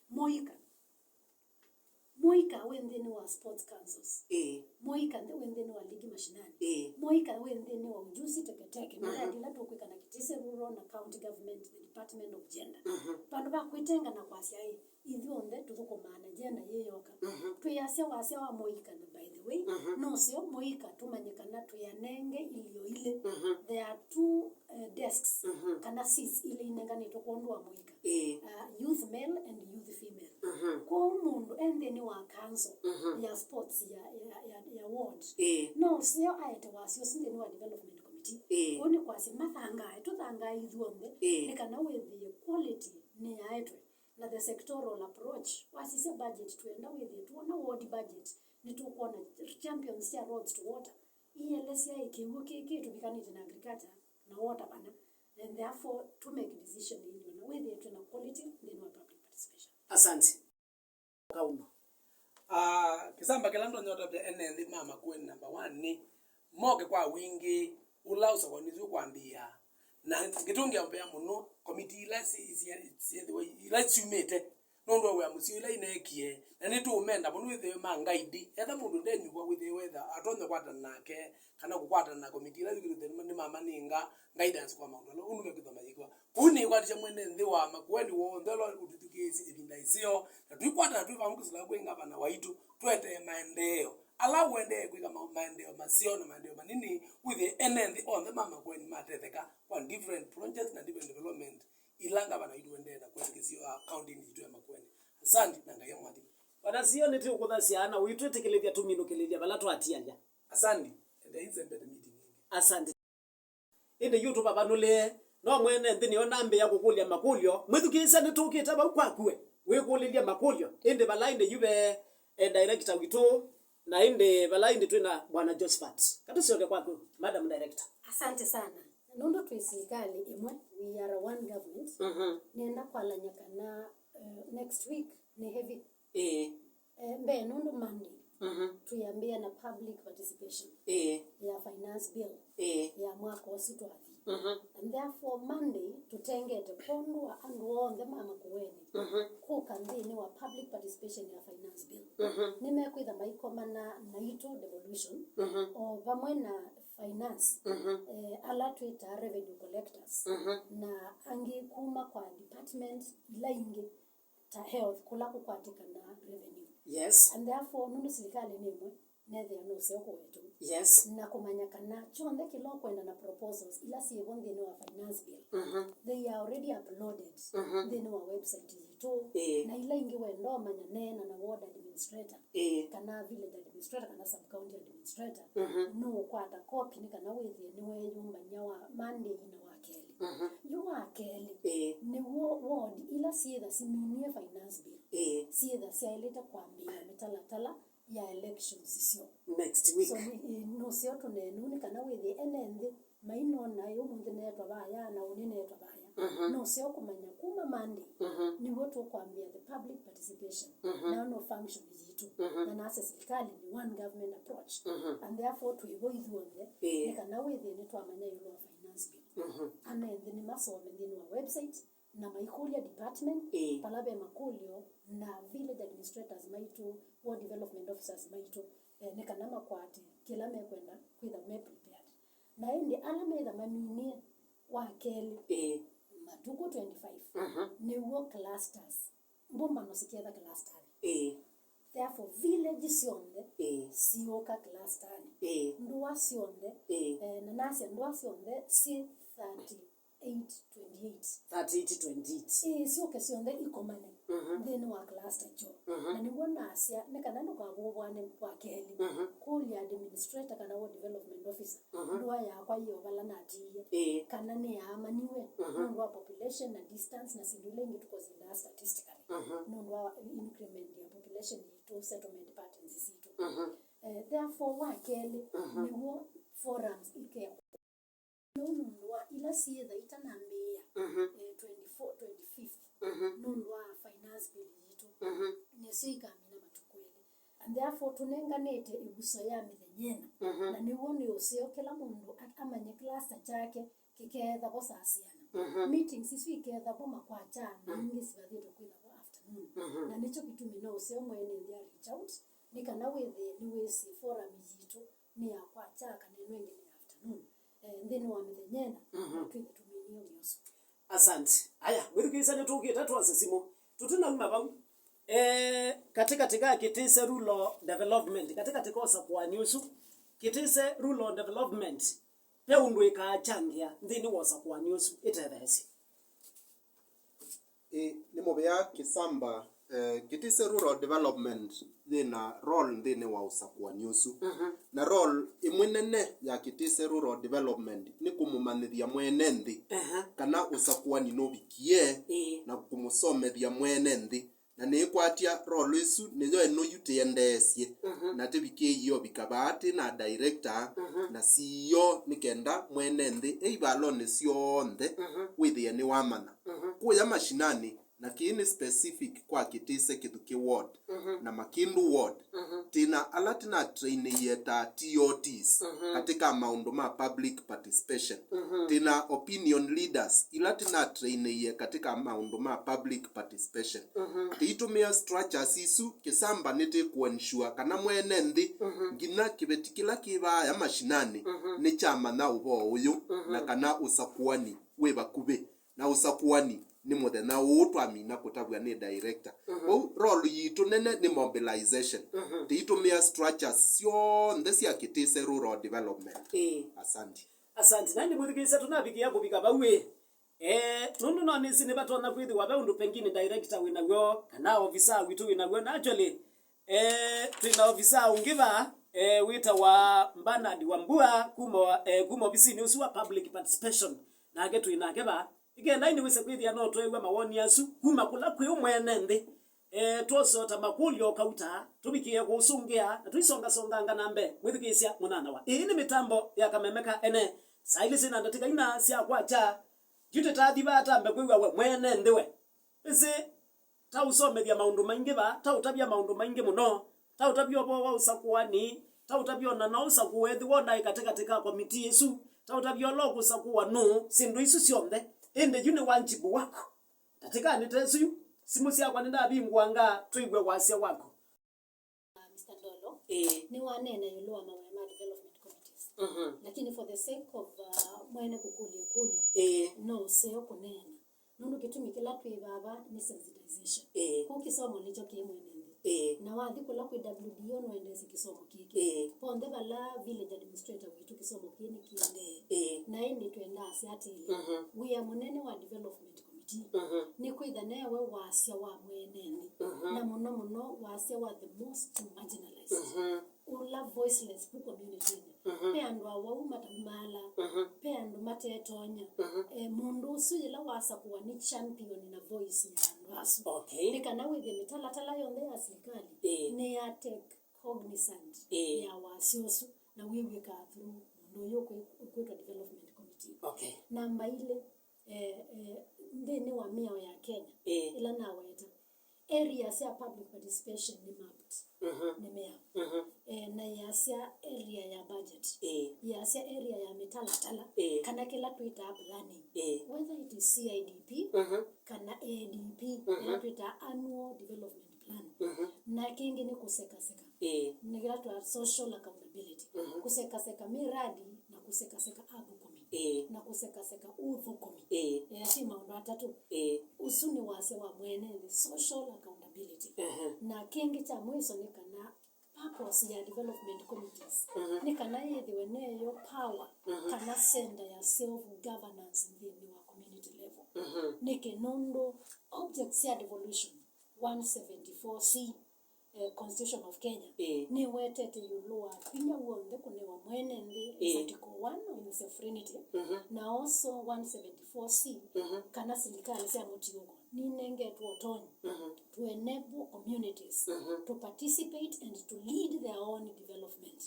Mũika. Mũika wĩ nthĩnĩ wa sports councils. Ĩĩ. Mũika nthĩ-, wĩ nthĩnĩ wa ligi mashinani. Ĩĩ. Mũika wĩ nthĩnĩ wa ujuzi teketeke. Mhm. Miradi ĩla tũkwĩka na Kitise Rural na county government, the department of gender. Mhm. Vandũ va kwĩtenga na kwasya, ĩ, ithyonthe tũthũkũmaa na gender yĩ yoka. Mhm. Twĩasya wasya wa mũika, na by the way, mhm, nũseo mũika tũmanye kana twĩanenge ilio ilĩ. Mhm. There are two, eh, desks, mhm, kana seats ilĩ inenganĩtwe kwondũ wa mũika. Ĩĩ. Uh, youth male and youth female. Mhm. Kwoou mũndũ e nthĩnĩ wa council, mhm, ya sports ya, ya, ya, ya ward, ĩĩ, no ũseo aete wasya ũsu nthĩnĩ wa development committee. Ĩĩ. Kwoou nĩ kwasya mathangae, tũthangae ithyonthe, ĩĩ, nĩ kana wĩthĩe quality nĩyaetwe. Na the sectoral approach, wasisya budget twenda wĩthĩe twona ward budget, nĩtũkwona champions sya roads to water. Ielesya ĩ kĩw'ũ kĩĩ kĩtũvikanĩte na agriculture na water vana, and therefore to make decision ĩndĩ ona wĩthĩe twĩ na quality nthĩnĩ wa public participation. Asante. Kauno. Ah, kĩsamba kĩla ndonya ũtavya ene nthĩ ma Makueni number one nĩ moke kwa wingĩ ũla ũsakũanĩsye kwambĩĩa. Na ngĩtũngĩa mbea mũno, komiti ila si-, si-, syĩthĩwa ila syumĩte nũndũ wa wĩa mũseo ila ineekie, na nĩtũũmenda mũno wĩthĩwe ma ngaidi. Etha mũndũ ndenyuwa wĩthĩwe etha atonya kwatana nake, kana kũkwatana na komiti ila yũkĩte nĩmamanenga guidance kwa maũndũ ala ũndũ mekwĩthwa mayĩkwa. Kũu nĩĩkwatisya mwene nthĩ wa Makueni w'onthe ũla ũtũthukĩĩsye ĩvinda ĩseo, na tũikwatana twĩ vamwe kũsila kwĩ ngavana waitũ, tũetee maendeeo ala ũendee kwĩka ma-, maendeeo maseo na maendeeo manini, wĩthĩe ene nthĩ onthe ma Makueni matetheka kwa different projects na different development ila ngavana waitũ ũendee na kwĩtĩkĩsya kaũntĩnĩ yitũ ya Makueni. Asante na Ngai amwathime. Bwana Sio, nĩtũkũthasya na ũitwĩtĩkĩlĩthya tũminũkĩlĩlya vala twatialya. Asante, endei nzembete meeting ĩngĩ. Asante. Ĩndĩ yu tũvavanũlĩe, no mwene nthĩ nĩyo nambĩĩa kũkũlya makũlyo. Mwĩthukĩĩsya nĩtũkĩte vau kwaku we, wĩkũlĩlye makũlyo. Ĩndĩ vala ĩndĩ yu ve, eh, director witũ, na ĩndĩ vala ĩndĩ twĩ na Bwana Josephat. Katũsyoke kwaku, Madam Director. Asante sana. Nũndũ twĩ silikalĩ ĩmwe, we are one government, Mhm. nĩenda kwalany'a kana, eh, next week nĩ heavy. Ĩĩ. Eh, mbee nũndũ Monday, Mhm. twĩambĩĩa na public participation Ĩĩ. ya finance bill Ĩĩ. ya mwaka ũsu twathi. Mhm. And therefore Monday tũtengete kwondũ wa andũ onthe ma Makueni Mhm. kũka nthĩnĩ wa public participation ya finance bill. Mhm. Nĩmekwĩtha maikomana naitũ devolution Mhm. o vamwe na finance Mhm. eh, ala twĩtaa revenue collectors Mhm. na angĩ kuma kwa department ila ingĩ ta health, kũla kũkwatĩkana revenue. Yes. And therefore, nũndũ silikalĩ nĩ ĩmwe, nethĩa nũseo kũwetũ. Yes. Na kũmanya kana kyonthe kĩla ũkwenda na proposals ila syĩvo nthĩnĩ wa finance bill, Mhm. they are already uploaded Mhm. nthĩnĩ wa website yitũ. Ĩĩ. Na ila ingĩ wenda ũmanya, neena na ward administrator, Ĩĩ. kana village administrator, kana sub county administrator, Mhm. nũũkwata copy nĩ kana wĩthĩe nĩweyũmbany'a wa Monday na wa kelĩ. Mhm. Yu wa kelĩ, Ĩĩ. nĩw'o ward ila syĩtha siminie finance bill, Ĩĩ. syĩtha syaĩlĩte kwambĩĩa mĩtalatala ya elections syo. Next week. So, nĩ, ĩ, nũseo tũneenũ nĩ kana wĩthĩe ene nthĩ mainona ĩ ũmũnthĩ neetwa vaya na ũnĩ neetwa vaya. Mhm. Nũseo kũmanya kuma Monday Mhm. nĩw'o tũkwambĩa the public participation. Mhm. Nayo no function yitũ. Mhm. Na nase silikalĩ nĩ one government approach. Mhm. And therefore twĩvo ithyonthe Ĩĩ. nĩ kana wĩthĩe nĩtwamanya ĩũlũ wa finance bill. Mhm. Ene nthĩ nĩmasome nthĩnĩ wa website na maikũlya department Ĩĩ. vala ve makũlyo na village administrators maitũ, ward development officers maitũ, eh, nĩ kana makwate kĩla mekwenda kwĩtha me prepared. Na ĩndĩ ala metha maminie wa kelĩ Ĩĩ. matukũ twenty-five Mhm. nĩw'o clusters, mbũmbano siketha clusternĩ. Ĩĩ. Therefore village syonthe Ĩĩ. siũka clusternĩ. Ĩĩ. Ndũa syonthe Ĩĩ. eh, na nasya ndũa syonthe syĩ thirty-eight twenty-eight. Thirty-eight twenty-eight. Ĩĩ, syũke syonthe ikomane Mhm. nthĩnĩ wa cluster kyo. Mhm. Na nĩw'o nasya nĩ kana ndũkavũvwane wa kelĩ. Mhm. Kũlya administrator kana ward development officer Mhm. ndũa yakwa yĩ o vala natiie Ĩĩ. kana nĩyaamaniwe Mhm. nũndũ wa population na distance na syĩndũ ila ingĩ tũkũsindaa statistically Mhm. nũndũ wa increment ya population yitũ, settlement patterns sitũ. Mhm. Eh, therefore wa kelĩ Mhm. nĩw'o forums ikekwa. Nũndũ wa ila syĩtha itanambĩĩa, Mhm. eh, twenty-four, twenty-fifth, Mhm. nũndũ wa finance bill yitũ, Mhm. nĩsyo ikamina matukũ elĩ. And therefore tũnenganĩte ĩvuso ya mĩthenya ĩna. Mhm. Na nĩw'o nĩ ũseo kĩla mũndũ a-, amanye cluster kyake kĩkeethavo saa siana. Mhm. Meetings isu ikeethavo makwakya na Mhm. ingĩ sivathĩtwe kwĩthavo afternoon. Mhm. Na nĩkyo kĩtumi no ũseo mwene nthĩ a reach out, nĩ kana wĩthĩe nĩwĩsĩ forum yitũ nĩ ya kwakya kana ĩno ĩngĩ nĩ ya afternoon. Eh, nthĩnĩ wa mĩthenya ĩna, Mhm. twĩthe tũminie wĩa ũsu. Asante. Aya, mwĩthukĩĩsya nĩtũkĩte twose simũ. Tũtinauma vau. Eh, katĩkatĩ ka Kĩtĩse Rural Development, katĩkatĩ ka ũsakũani ũsu, Kĩtĩse Rural Development, ve ũndũ ĩkakyangĩa nthĩnĩ wa ũsakũani ũsu ĩtetheesye? Ĩ, nĩ mũvea kĩsamba, eh, Kĩtĩse Rural Development yĩ na role nthĩnĩ wa ũsakũani ũsu. Mhm. Na role ĩmwe nene ya Kĩtĩse Rural Development nĩ kũmũmanyĩthya mwene nthĩ Aha. kana ũsakũani nũvikie Ĩĩ. na kũmũsomethya mwene nthĩ. Na nĩĩkwatya role ĩsu nĩyo ĩno yu tĩendeesye. Mhm. Na tĩvikĩie ũvika vaa twĩ na director Mhm. na C E O nĩ kenda mwene nthĩ e ivalonĩ syonthe Mhm. wĩthĩe nĩwamanya. Mhm. Kũya mashinani, Na kĩĩ nĩ specific kwa Kĩtĩse Kĩthukĩ ward na Makindu ward. Twĩna ala tũnatrainĩie ta T O Ts katika maũndũ ma public participation. Twĩna opinion leaders ila tũnatrainĩie katika maũndũ ma public participation. Tũitũmĩa structures isu, kĩsamba nĩ tũkũensure kana mwene nthĩ, nginya kĩveti kĩla kĩ vaaya mashinani, nĩkyamanya ũvoo ũyũ na kana ũsakuani wĩ vakuvĩ. Na ũsakuani nĩ mũthenya ũũ twamina kũtavw'a nĩ director. Kwoou role yitũ nene nĩ mobilization. Tũitũmĩa structures syonthe sya Kĩtĩse Rural Development. Ĩĩ. Asante. Asante. Na ĩndĩ mwĩthukĩĩsya, tũnavikĩa kũvika vau ĩ. Eh, nũndũ no nĩsĩ nĩvatonya kwĩthĩwa ve ũndũ pengine director wĩ naw'o, kana ofisa witũ wĩ naw'o. Na actually, eh, twĩ na ofisa ũngĩ va, eh, wĩtawa Bernard Wambua kuma, eh, kuma ovisinĩ ũsu wa public participation. Nake twĩ nake va. Nĩkenda ĩndĩ wĩse kwĩthĩa no tweew'a mawoni asu kuma kũla kwĩ ũmwene nthĩ. Eh, twosota makũlyo kauta, tũvikĩe kũũsũngĩa, na tũisongasonganga na mbee. Mwĩthukĩĩsya mũnyanyawa. Ĩĩ nĩ mĩtambo ya Kameme ka Ene. Saa ilĩ syĩ na ndatĩka ina sya kwakya. Yu tũtathi vaa tambe kwĩw'a we mwene nthĩ we. Ĩsĩ, ta ũsomethya maũndũ maingĩ vaa, ta ũtavya maũndũ maingĩ mũno, ta ũtavya ũvoo wa ũsakũani, ta ũtavya ona no ũsakũe ethĩwa ũnaĩ katĩkatĩ ka komitii ĩsu, ta ũtavya ũla ũkũsakũwa nũũ, syĩndũ isu syonthe. Ĩndĩ yu nĩ wanjibu waku. Ndatĩkanĩ ta ĩsu yu, simũ syakwa nĩndavingũanga, tũiw'e wasya waku. Uh, Mister Ndolo, ĩĩ, nĩwaneena ĩũlũ wa mawĩa ma development committees. Mhm. Lakini for the sake of, uh, mwene kũkũlya kũlyo, ĩĩ, no ũseo kũneena. Nũndũ kĩtumi kĩla twĩ vava nĩ sensitization. Ĩĩ. Kũu kĩsomo nĩkyo kĩ mwene nthĩ. Ĩĩ. Na wathi kũla kwĩ W D O nũendeesye kĩsomo kĩkĩ. Ĩĩ. Vonthe vala village administrator witũ kĩsomo kĩĩ nĩkĩendee. Ĩĩ. Na ĩndĩ twendaa asya atĩĩ, mhm, wĩa mũnene wa development committee, mhm, nĩ kwĩtha newe wasya wa mwene nthĩ, mhm, na mũno mũno wasya wa the most marginalized, mhm, ũla voiceless ku community-inĩ. Mhm. Ve andũ awau mataumaala, mhm, ve andũ matetonya. Mhm. Eh, mũndũ ũsu yĩla wasakũwa nĩ champion na voice ya andũ asu. Okay. Nĩ kana wĩthĩe mĩtalatala yonthe ya silikalĩ, ĩĩ, nĩ ya take cognizant, ĩĩ, ya wasya ũsu na wĩw'ĩkaa through mũndũ ũyũ ũkwĩ-, ũkwĩtwa development committee. Okay. Namba ilĩ, eh, eh, nthĩnĩ wa mĩao ya Kenya, ĩĩ, ĩla naweta, area sya public participation nĩ mapped, mhm, nĩ mĩao. Mhm. Eh, na yasya area ya budget, ĩĩ, yasya area ya mĩtalatala, ĩĩ, kana kĩla twĩtaa planning, ĩĩ, whether it is C I D P, mhm, kana A D P, mhm, ĩla twĩtaa annual development plan. Mhm. Na kĩngĩ nĩ kũsekaseka. Ĩĩ. Nĩ kĩla twa social accountability. Mhm. Kũsekaseka miradi na kũsekaseka athũkũmi. Ĩĩ. Na kũsekaseka ũthũkũmi. Ĩĩ. Eh, ti maũndũ atatũ. Ĩĩ. Ũsu nĩ wasya wa mwene nthĩ, social accountability. Mhm. Na kĩngĩ kya mwiso nĩ kana purpose ya development committees, mhm, nĩ kana yĩthĩwe neyo power, mhm, kana center ya self governance nthĩnĩ wa community level. Mhm. Nĩkĩ? Nũndũ objects sya devolution one seventy-four C, eh, Constitution of Kenya, ĩĩ, nĩwetete ĩũlũ wa vinya w'onthe kũnewa mwene nthĩ, ĩĩ, in Article one in sovereignty, mhm, na also one seventy-four C, mhm, kana silikalĩ sya mũtiũko ninengetwe ũtonyi, mhm, to enable communities, mhm, to participate and to lead their own development.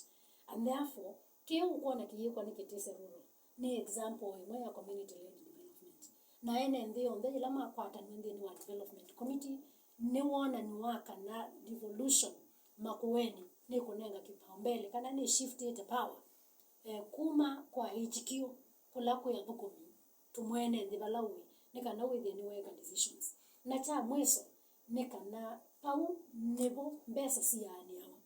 And therefore, kĩu ũkwona kĩyĩkwa nĩ Kĩtĩse Rural nĩ example ĩmwe ya community led development. Na ene nthĩ yonthe yĩla makwatanw'a nthĩnĩ wa development committee, nĩ wonany'o wa kana devolution Makueni nĩkũnenga kĩpaombele kana nĩ shiftĩte power, eh, kuma kwa H Q kũla kwĩ athũkũmi, tũmwene nthĩ vala ũĩ, nĩ kana wĩthĩe nĩweeka decisions. Na kya mwiso nĩ kana vau nĩvo mbesa siyaanĩawa,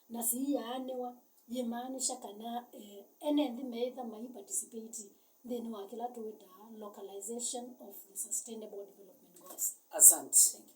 na siiyaanĩwa yĩmaanisha kana, eh, ene nthĩ meĩtha mai participate nthĩnĩ wa kĩla tũwĩtaa localization of the sustainable development goals. Asante. Thank you.